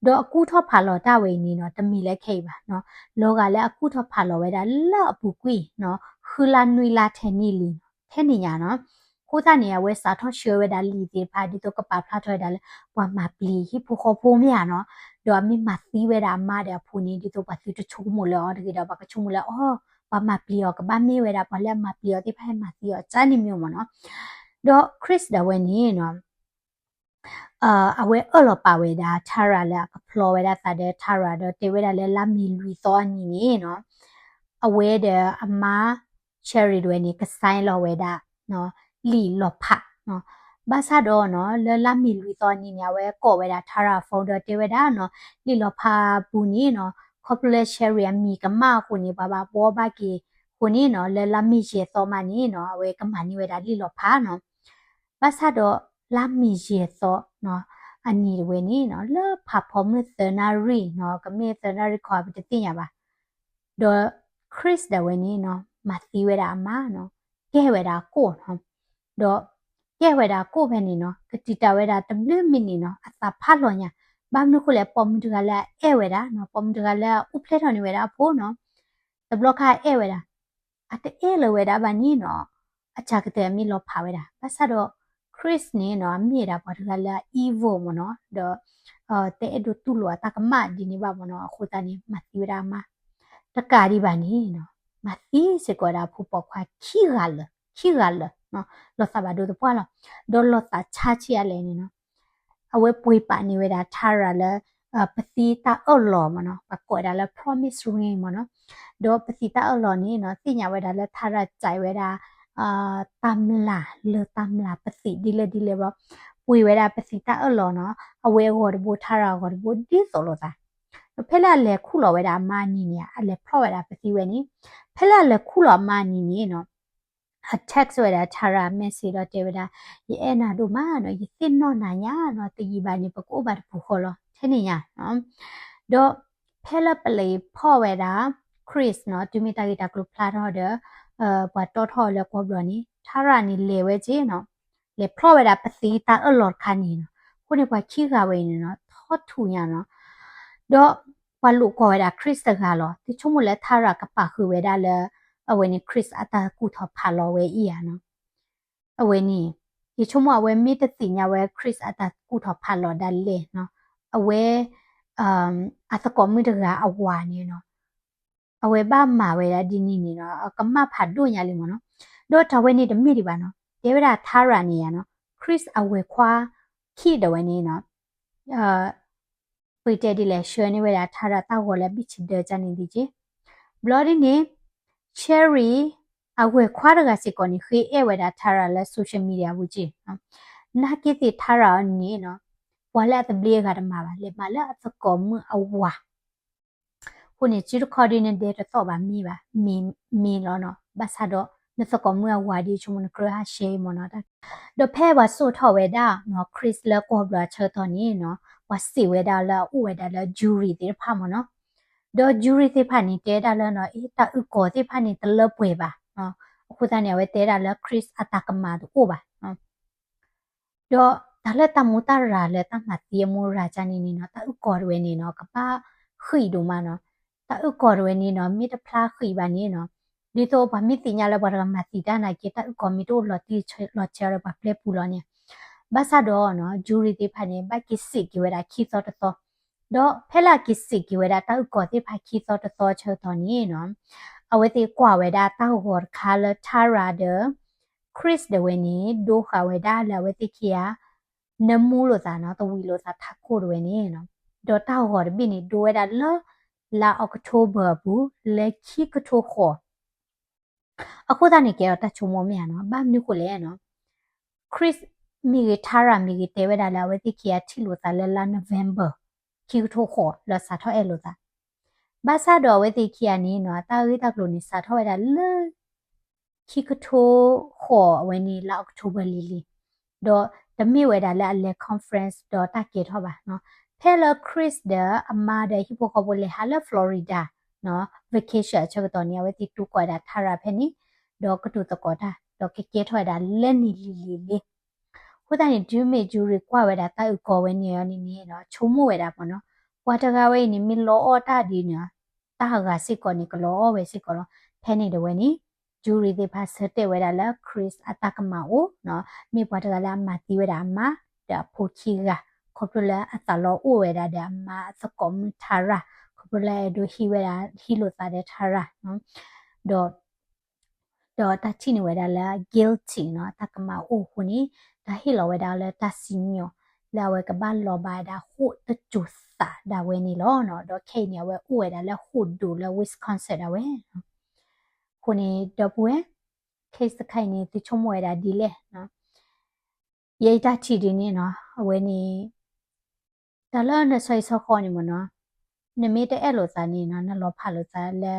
ဒီးအကူၣ်ထီၣ်ဖးလီၤတၢ်ဝဲအံၤန့ၣ်နီၤ တမ့ၢ်လၢခဲအံၤဘၣ်နီၤ လီၤဂာ်လၢအကူၣ်ထီၣ်ဖးလီၤဝဲဒၣ်လၢအပူၤကွံာ်နီၤ ဃုလါနွံလါထဲန့ၣ်လံနီၤ ထဲန့ၣ်ညါနီၤ. အဃိသတးန့ၣ် အဝဲစးထီၣ်ဆှၢဝဲဒၣ်လံာ်သ့ၣ်တဖၣ် ဒ်သိးကပာ်ဖျါထီၣ်ဝဲဒၣ်လၢ ပှၤမၤပျံၤဟံၣ်ဖိဃီဖိမ့ၢ်ဧါနီၤ. ဒီးအမ့ၢ်မၤသံဝဲဒၣ်အမါဒီးအဖိန့ၣ် ဒ်သိးပှၤသုတဆိကမိၣ်လၢအီၤတဂ့ၤဒီး ပှၤကဆိကမိၣ်လၢအီၤ ပှၤမၤပျံၤအီၤကဘၣ်မ့ၢ်ဝဲဒၣ် ပှၤလၢအမၤပျံၤအီၤသ့ၣ်တဖၣ်ဟဲမၤသံအီၤ ကန့ၣ်မ့ၢ်မ့ၢ်နီၤ. ဒီး Chris ဒၣ်ဝဲန့ၣ်နီၤ အဝဲအၢၣ်လီၤပာ်ဝဲဒၣ် Tara လၢအကဖျီဝဲဒၣ်သးဒီး Tara ဒီးတဲဝဲဒၣ်လၢလါမ့ၤလွံၢ်သီအနံၤန့ၣ်နီၤ အဝဲဒီးအမါ Sherry ဒၣ်ဝဲန့ၣ် က sign လီၤဝဲဒၣ် လံာ်လီၤဖးနီၤ. ဘၣ်ဆၣ်ဒီးနီၤ လၢလါမ့ၤလွံၢ်သီအနံၤန့ၣ် အဝဲကိးဝဲဒၣ် Tara phone ဒီးတဲဝဲဒၣ်နီၤ လံာ်လီၤဖးပူၤန့ၣ်နီၤ ခီဖျိလၢ Sherry အမံၤကမၣ်အဃိန့ၣ် ပှၤဘၣ်ဘှီဘၣ်က့ၤအဃိန့ၣ်နီၤ လၢလါမ့ၤယဲၢ်သီမးန့ၣ်နီၤ အဝဲကမၤန့ၢ်ဝဲဒၣ်လံာ်လီၤဖးနီၤ. ဘၣ်ဆၣ်ဒီးလါမ့ၤယဲၢ်သီနီၤ အနံၤတဝဲန့ၣ်နီၤ လၢဖးဖီမုၢ်သၢနၣ်ရံၣ်နီၤ ကမ့ၢ်သၢနၣ်ရံၣ်ခီပတသ့ၣ်ညါဘၣ် ဒီး Chris ဒၣ်ဝဲန့ၣ်နီၤ မၤသံဝဲဒၣ်အမါနီၤ ကဲဝဲဒၣ်အကိၣ်နီၤ. ဒီးကဲဝဲဒၣ်အကိၣ်ဖဲန့ၣ်နီၤ ကတံာ်တာ်ဝဲဒၣ်တဘျုးမံးနံးနီၤ အသးဖးလီၤညါ ဘၣ်မနုၤဃိလဲၣ် ပိာ်မုၣ်တဂၤလၢအအဲၣ်ဝဲဒၣ်နီၤ ပိာ်မုၣ်တဂၤလၢအအိၣ်ဖျဲၣ်ထီၣ်န့ၢ်ဝဲဒၣ်အဖိနီၤ တဘျီခါအအဲၣ်ဝဲဒၣ် အတအဲၣ်လၢၤဝဲဒၣ်ဘၣ်န့ၣ်နီၤ အစှၤကတၢၢ်အမ့ၢ်လီၤဖးဝဲဒၣ် ဘၣ်ဆၣ်ဒီး Chris န့ၣ်နီၤ အမ့ၢ်ဝဲဒၣ်ပှၤတဂၤလၢအ evil မ့ၢ်နီၤ ဒီး တအဲၣ်ဒိးတူၢ်လိာ်အတၢ်ကမၣ်ဒ်န့ၣ်ဘၣ်မ့ၢ်နီၤ အဃိသတးန့ၣ် မၤသံဝဲဒၣ်အမါ တကးဒံးဘၣ်န့ၣ်နီၤ မၤသံစ့ၢ်ကီးဝဲဒၣ်အဖိပိာ်ခွါခံဂၤလၢာ် ခံဂၤလၢာ် လီၤသးဘၣ်ဒိသပှၢ်လီၤ ဒီးလီၤသးဆါဆံးအါလဲၣ်န့ၣ်နီၤ အဝဲပှ့ၤပာ်န့ၢ်ဝဲဒၣ် Tara လၢ ပသံတၢ်အၢၣ်လီၤမ့ၢ်နီၤ ပှၤကိးဝဲဒၣ်လၢ promise ring မ့ၢ်နီၤ ဒီးပသံတၢ်အၢၣ်လီၤန့ၣ်နီၤ သ့ၣ်ညါဝဲဒၣ်လၢ Tara စံးဝဲဒၣ် တၢ်မျၢ်လၢတၢ်မျၢ်ပသံးဒ်လဲၣ်ဒ်လဲၣ်ဘျီ ပှ့ၤဝဲဒၣ်ပသံတၢ်အၢၣ်လီၤနီၤ အဝဲအဂီၢ်တဘိ Tara အဂီၢ်တဘိ ဒ်သိးလိာ်သး ဒီးဖဲလၢအလဲၤခူၣ်လီၤဝဲဒၣ်အမါအနံၤန့ၣ် အလဲၤဖျီၣ်ဝဲဒၣ်ပသံဝဲန့ၣ် ဖဲလၢအလဲၤခူၣ်လီၤအမါအနံၤန့ၣ်နီၤ အ text ဝဲဒၣ် Tara message ဒီးတဲဝဲဒၣ် ယအဲၣ်နၤဒိၣ်မးနီၤ ယသ့ၣ်နီၣ်နၤညါနီၤ တယံာ်ဘၣ်န့ၣ် ပကအိၣ်ဘၣ်တပူၤဃီလီၤ ထဲန့ၣ်ညါ ဒီးဖဲလၢပလဲၤဖီၣ်ဝဲဒၣ် Chris နီၤ တုၤမ့ၢ်တၢ်ဂ့ၢ်တၢ်ကျိၤဖျါထီၣ်ဒီး ပှၤတီထီၣ်လၢကွီၢ်ဘျီန့ၣ် Tara န့ၣ်လဲၤဝဲက့နီၤ လဲၤဖျီၣ်ဝဲဒၣ်ပသံတၢ်အၢၣ်လီၤတခါန့ၣ်နီၤ အဃိန့ၣ်ပှၤခံဂၤဝဲအံၤန့ၣ်နီၤ ထီၣ်ထူၣ်ညါနီၤ ဒီးပှၤလိာ်ကွီၢ်ဝဲဒၣ် Chris တဂၤလီၤ သုဆိကမိၣ်လၢ Tara ကပာ်ဃုာ်ဝဲဒၣ်လၢ အဝဲန့ၣ် Chris အတၢ်ကူၣ်ထီၣ်ဖးလီၤဝဲအံၤဧါနီၤ အဝဲန့ၣ် ယဆိကမိၣ်အဝဲမ့ၢ်တသ့ၣ်ညါဝဲ Chris အတၢ်ကူၣ်ထီၣ်ဖးလီၤဒၣ်လဲာ်နီၤ အဝဲ အသကိးမုၣ်တဂၤအဝၤန့ၣ်နီၤ အဝဲဘၣ်မၤဝဲဒၣ်ဒ်န့ၣ်န့ၣ်နီၤ အကမၣ်ဖးဒိၣ်ညါလံမ့ၢ်နီၤ ဒီးတၢ်ဝဲန့ၣ်တမ့ၢ်ဒံးဘၣ်နီၤ တဲဝဲဒၣ် Tara န့ၣ်ယါနီၤ Chris အဝဲၤခွါခံဒၣ်ဝဲန့ၣ်နီၤ ပတဲဒ်လဲၣ် ဆှၢန့ၢ်ဝဲဒၣ် Tara တၢ်ဂီၤလၢ beach ဒၢကန့ၣ်ဒ်က့ ဘျီဒ်န့ၣ် Sherry အဝဲၤခွါတဂၤစ့ၢ်ကီးန့ၣ် ဃ့အဲၣ်ဝဲဒၣ် Tara လၢ social media အပူၤက့ နာ်က့သ့ၣ် Tara အီၤန့ၣ်နီၤ ပှၤလၢအသဘျ့အဂၤတမၤဘၣ် လဲၤမၤလၢအသကိးမုၣ်အဝၤ အဃိန့ၣ် စုတခီဒ်နဒဲတသီၣ်ဘၣ်မ့ၢ်ဘၣ် မ့ၢ်လီၤနီၤ ဘၣ်ဆၣ်ဒီး နသကိးမုၣ်အဝၤဒ်ဆိကမိၣ်နကြၢးဟးရှဲမ့ၢ်နီၤ ဒီးဖဲပှၤစိာ်ထီၣ်ဝဲဒၣ်နီၤ Chris လၢကွီၢ်ဘျီအဆၢကတီၢ်န့ၣ်နီၤ ပှၤစံးဝဲဒၣ်လၢအအိၣ်ဝဲဒၣ်လၢ jury သ့ၣ်တဖၣ်မ့ၢ်နီၤ ဒီး jury သ့ၣ်တဖၣ်န့ၣ် တဲဒၣ်လၢနီၤ အ့ တၢ်အုၣ်ကီၤသ့ၣ်တဖၣ်န့ၣ် တလၢပှဲၤဘၣ် အဃိသတးန့ၣ် အဝဲတဲဒၣ်လၢ Chris အတၢ်ကမၣ်တအိၣ်ဘၣ် ဒီးတၢ်လၢတၢ်မူတၢ်ရၤလၢတၢ်မၤသံအမူရၤကန့ၣ်န့ၣ်နီၤ တၢ်အုၣ်ကီၤတဝဲန့ၣ်နီၤ ကဘၣ်ဃံးဒိၣ်မးနီၤ တၢ်အုၣ်ကီၤတဝဲန့ၣ်နီၤ မ့ၢ်တဖျါဃံးဘၣ်န့ၣ်နီၤ ဒ်သိးပှၤမ့ၢ်သ့ၣ်ညါလၢပှၤတဂၤမၤသံတၢ်နာ်က့ တၢ်အုၣ်ကီၤမ့ၢ်တအိၣ်လီၤတံၢ်လီၤဆဲးဒီးပှၤပျဲပူၤလီၤန့ၣ် ဘၣ်ဆၣ်ဒီးနီၤ jury သ့ၣ်တဖၣ်န့ၣ် ဘၣ်က့ၤစံးက့ၤဝဲဒၣ်ခံသီတသီ ဒီးဖဲလၢအက့ၤစံးက့ၤဝဲဒၣ်တၢ်အုၣ်ကီၤသ့ၣ်တဖၣ်ခံသီတသီဆၢကတီၢ်န့ၣ်နီၤ အဝဲသ့ၣ်ကွၢ်ဝဲဒၣ်တၢ်ဂီၤတခါလၢ Tara ဒီး Chris ဒၣ်ဝဲန့ၣ် ဒိဃာ်ဝဲဒၣ်လၢအဝဲသ့ၣ်ခံဂၤ နၢမူလိာ်သးနီၤ သဝံးလိာ်သးထးခိၣ်တဝဲန့ၣ်နီၤ ဒီးတၢ်ဂီၤတဘ့ၣ်န့ၣ် ဒိဝဲဒၣ်လၢ လါ October အပူၤ လၢခံကထိဃိး အဃိသတးန့ၣ် ကဲထီၣ်တၢ်ဆိကမိၣ်မ့ၢ်ဧါနီၤ ဘၣ်မနုၤဃိလဲၣ်နီၤ Chris မ့ၢ်ဂ့ၤ Tara မ့ၢ်ဂ့ၤ တဲဝဲဒၣ်လၢအဝဲသ့ၣ်ခံဂၤထံၣ်လိာ်သးလၢလါ November ခံကထိဃိးလၢစးထီၣ်အဲၣ်လိာ်သး. ဘၣ်ဆၣ်ဒီးအဝဲသ့ၣ်ခံဂၤန့ၣ်နီၤ တၢ်ဂ့ၢ်တၢ်ကျိၤန့ၣ် စးထီၣ်ဝဲဒၣ်လၢ ခံကထိဃိးအဝဲန့ၣ် လါ October လံၤလံၤ, ဒီးတမ့ၢ်ဝဲဒၣ်လၢအလဲၤ conference ဒီးတၢ်ကဲထီၣ်ဘၣ်နီၤ. ဖဲလၢ Chris ဒီးအမါဒီးဟံၣ်ဖိဃီဖိလဲၤဟးလၢ Florida နီၤ vacation အဆၢကတီၢ်န့ၣ် အဝဲသ့ၣ်တူၢ်ကိးဝဲဒၣ် Tara ဖဲန့ၣ်, ဒီးကတိၤသကိးတၢ် ဒီးကကဲထီၣ်ဝဲဒၣ်လၢနံၤလံၤလံၤလံၤ. အဃိသတးန့ၣ် တုၤမ့ၢ် Julie ကွၢ်ဝဲဒၣ်တၢ်အုၣ်ကီၤဝဲန့ၣ်အီၤန့ၣ်န့ၣ်နီၤ ဆိကမိၣ်ဝဲဒၣ်မ့ၢ်နီၤ, ပှၤတဂၤဝဲအံၤန့ၣ် မ့ၢ်လီအီၣ်တၢ်ဒ်န့ၣ် တၢ်အဂၤစ့ၢ်ကီးန့ၣ် ကလီအီၣ်ဝဲစ့ၢ်ကီးလီၤ. ဖဲန့ၣ်ဒီးဝဲန့ၣ် Julie သ့ၣ်တဖၣ်ဆၢတဲာ်ဝဲဒၣ်လၢ Chris အတၢ်ကမၣ်အိၣ်နီၤ, မ့ၢ်ပှၤတဂၤလၢအမၤသံဝဲဒၣ်အမါ ဒီးအဖိခံဂၤ, ခီဖျိလၢအသးလီအိၣ်ဝဲဒၣ်ဒီးအမါအသကိးမုၣ် Tara, ခီဖျိလၢအဲၣ်ဒိးဟံးဝဲဒၣ် ဟံးလိာ်သးဒီး Tara နီၤ, ဒီး ဒီးတၢ်ထံၣ်န့ၢ်ဝဲဒၣ်လၢ guilty နီၤ တၢ်ကမၣ်အိၣ်အဃိန့ၣ် တၢ်ဟ့ၣ်လီၤဝဲဒၣ်လၢတၢ်စံၣ်ညီၣ် လၢအဝဲကဘၣ်လီၤဘၣ်ဝဲဒၣ်ဃိၣ်တစိၤသးဒၣ်ဝဲန့ၣ်လီၤနီၤ. ဒီးခဲအံၤန့ၣ် အဝဲအိၣ်ဝဲဒၣ်လၢဃိၣ်ဒိၣ်လၢ Wisconsin ဒၣ်ဝဲ. အဃိန့ၣ် ဒီပုၢ်ဝဲၢ် case တခါအံၤန့ၣ် သုဆိကမိၣ်ဝဲဒၣ်ဒ်လဲၣ်နီၤ. ယဲအတၢ်ထံၣ်ဒ်န့ၣ်နီၤ အဝဲန့ၣ် တၢ်လၢနဆီဟံၣ်ဆီဃီန့ၣ်မ့ၢ်နီၤ, နမ့ၢ်တအဲၣ်လိာ်သးန့ၣ်နီၤ နလီၤဖးလိာ်သးလၢ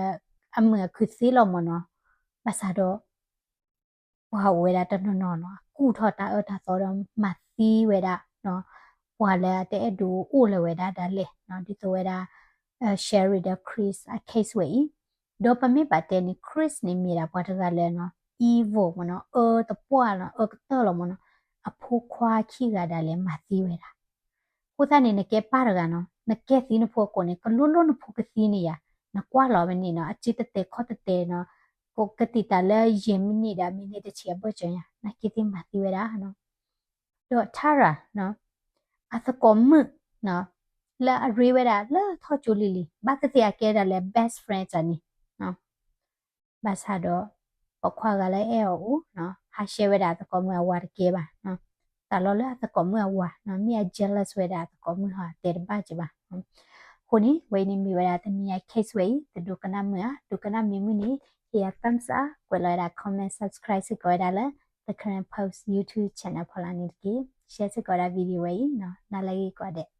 အမုာ်အခုသ့လီၤမ့ၢ်နီၤ. ဘၣ်ဆၣ်ဒီး ပှၤအိၣ်ဝဲဒၣ်တနီၤနီၤနီၤ အကူၣ်ထီၣ်တၢ်အၢတၢ်သီဒီးမၤသံဝဲဒၣ်နီၤ, ပှၤလၢတအဲၣ်ဒိးအိၣ်လၢၤဝဲဒၣ်ဒၣ်လဲာ်နီၤ, ဒ်သိးဝဲဒၣ် Sherry ဒီး Chris အ case ဝဲအံၤ, ဒီးပမ့ၢ်ဘၣ်တဲန့ၣ် Chris န့ၣ်မ့ၢ်ဒၣ်ပှၤတဂၤလၢနီၤ evil မ့ၢ်နီၤ, အၢတပှၢ်လီၤ အၢကတၢၢ်လီၤမ့ၢ်နီၤ, အဖိခွါခံဂၤဒၣ်လဲာ်မၤသံဝဲဒၣ်. အဃိသတးန့ၣ် နကဲပၢ်တဂၤနီၤ နကဲသံနဖိအကိာ်န့ၣ် ကလိလိနဖိကသံန့ၣ်ယါ, နကွၢ်လီၤဝဲန့ၣ်နီၤ အစ့တတဲာ်ခီၣ်တတဲာ်နီၤ, ကတံာ်တာ်လၢယဲၢ်မံးနံးဒီးမံးနံးတဆံအဘၢၣ်စၢၤယါ နကဲသံမၤသံဝဲဒၣ်နီၤ. ဒီး Tara နီၤ အသကိးမုၣ်နီၤ လၢအရ့ဝဲဒၣ်လၢထီၣ်ကၠိလံၤလံၤ ဘၣ်သ့ၣ်သ့ၣ်အကဲဒၣ်လၢ best friend တၢ်န့ၣ် ဘၣ်ဆၣ်ဒီး ပိာ်ခွါဂၤလၢအဲၣ်အီၤအိၣ်နီၤ ဟးရှဲဝဲဒၣ်အသကိးမုၣ်အဝၤတကဲဘၣ်နီၤ, သးလီၤလၢအသကိးမုၣ်အဝၤနီၤ မ့ၢ်အ jealous ဝဲဒၣ်အသကိးမုၣ်ဟီတဲတဘၣ်က့ၤဘၣ်. အဃိန့ၣ် ဝဲအံၤန့ၣ်မ့ၢ်ဝဲဒၣ်တနံၤအံၤ case ဝဲအံၤ တဒိကနၣ်မုာ်ဧါ, ဒိကနၣ်မုာ်မုၢ်န့ၣ် ဟ့ၣ်ယၤ thumbs up ကွဲးလီၤဝဲဒၣ် comment subscribe စ့ၢ်ကီးဝဲဒၣ်လၢ The Karen Post YouTube channel ဖီလာ်န့ၣ်တက့ၢ်. share စ့ၢ်ကီးဝဲဒၣ် video ဝဲအံၤနီၤ နၤလၢဂ့ၤကိးဂၤဒဲး.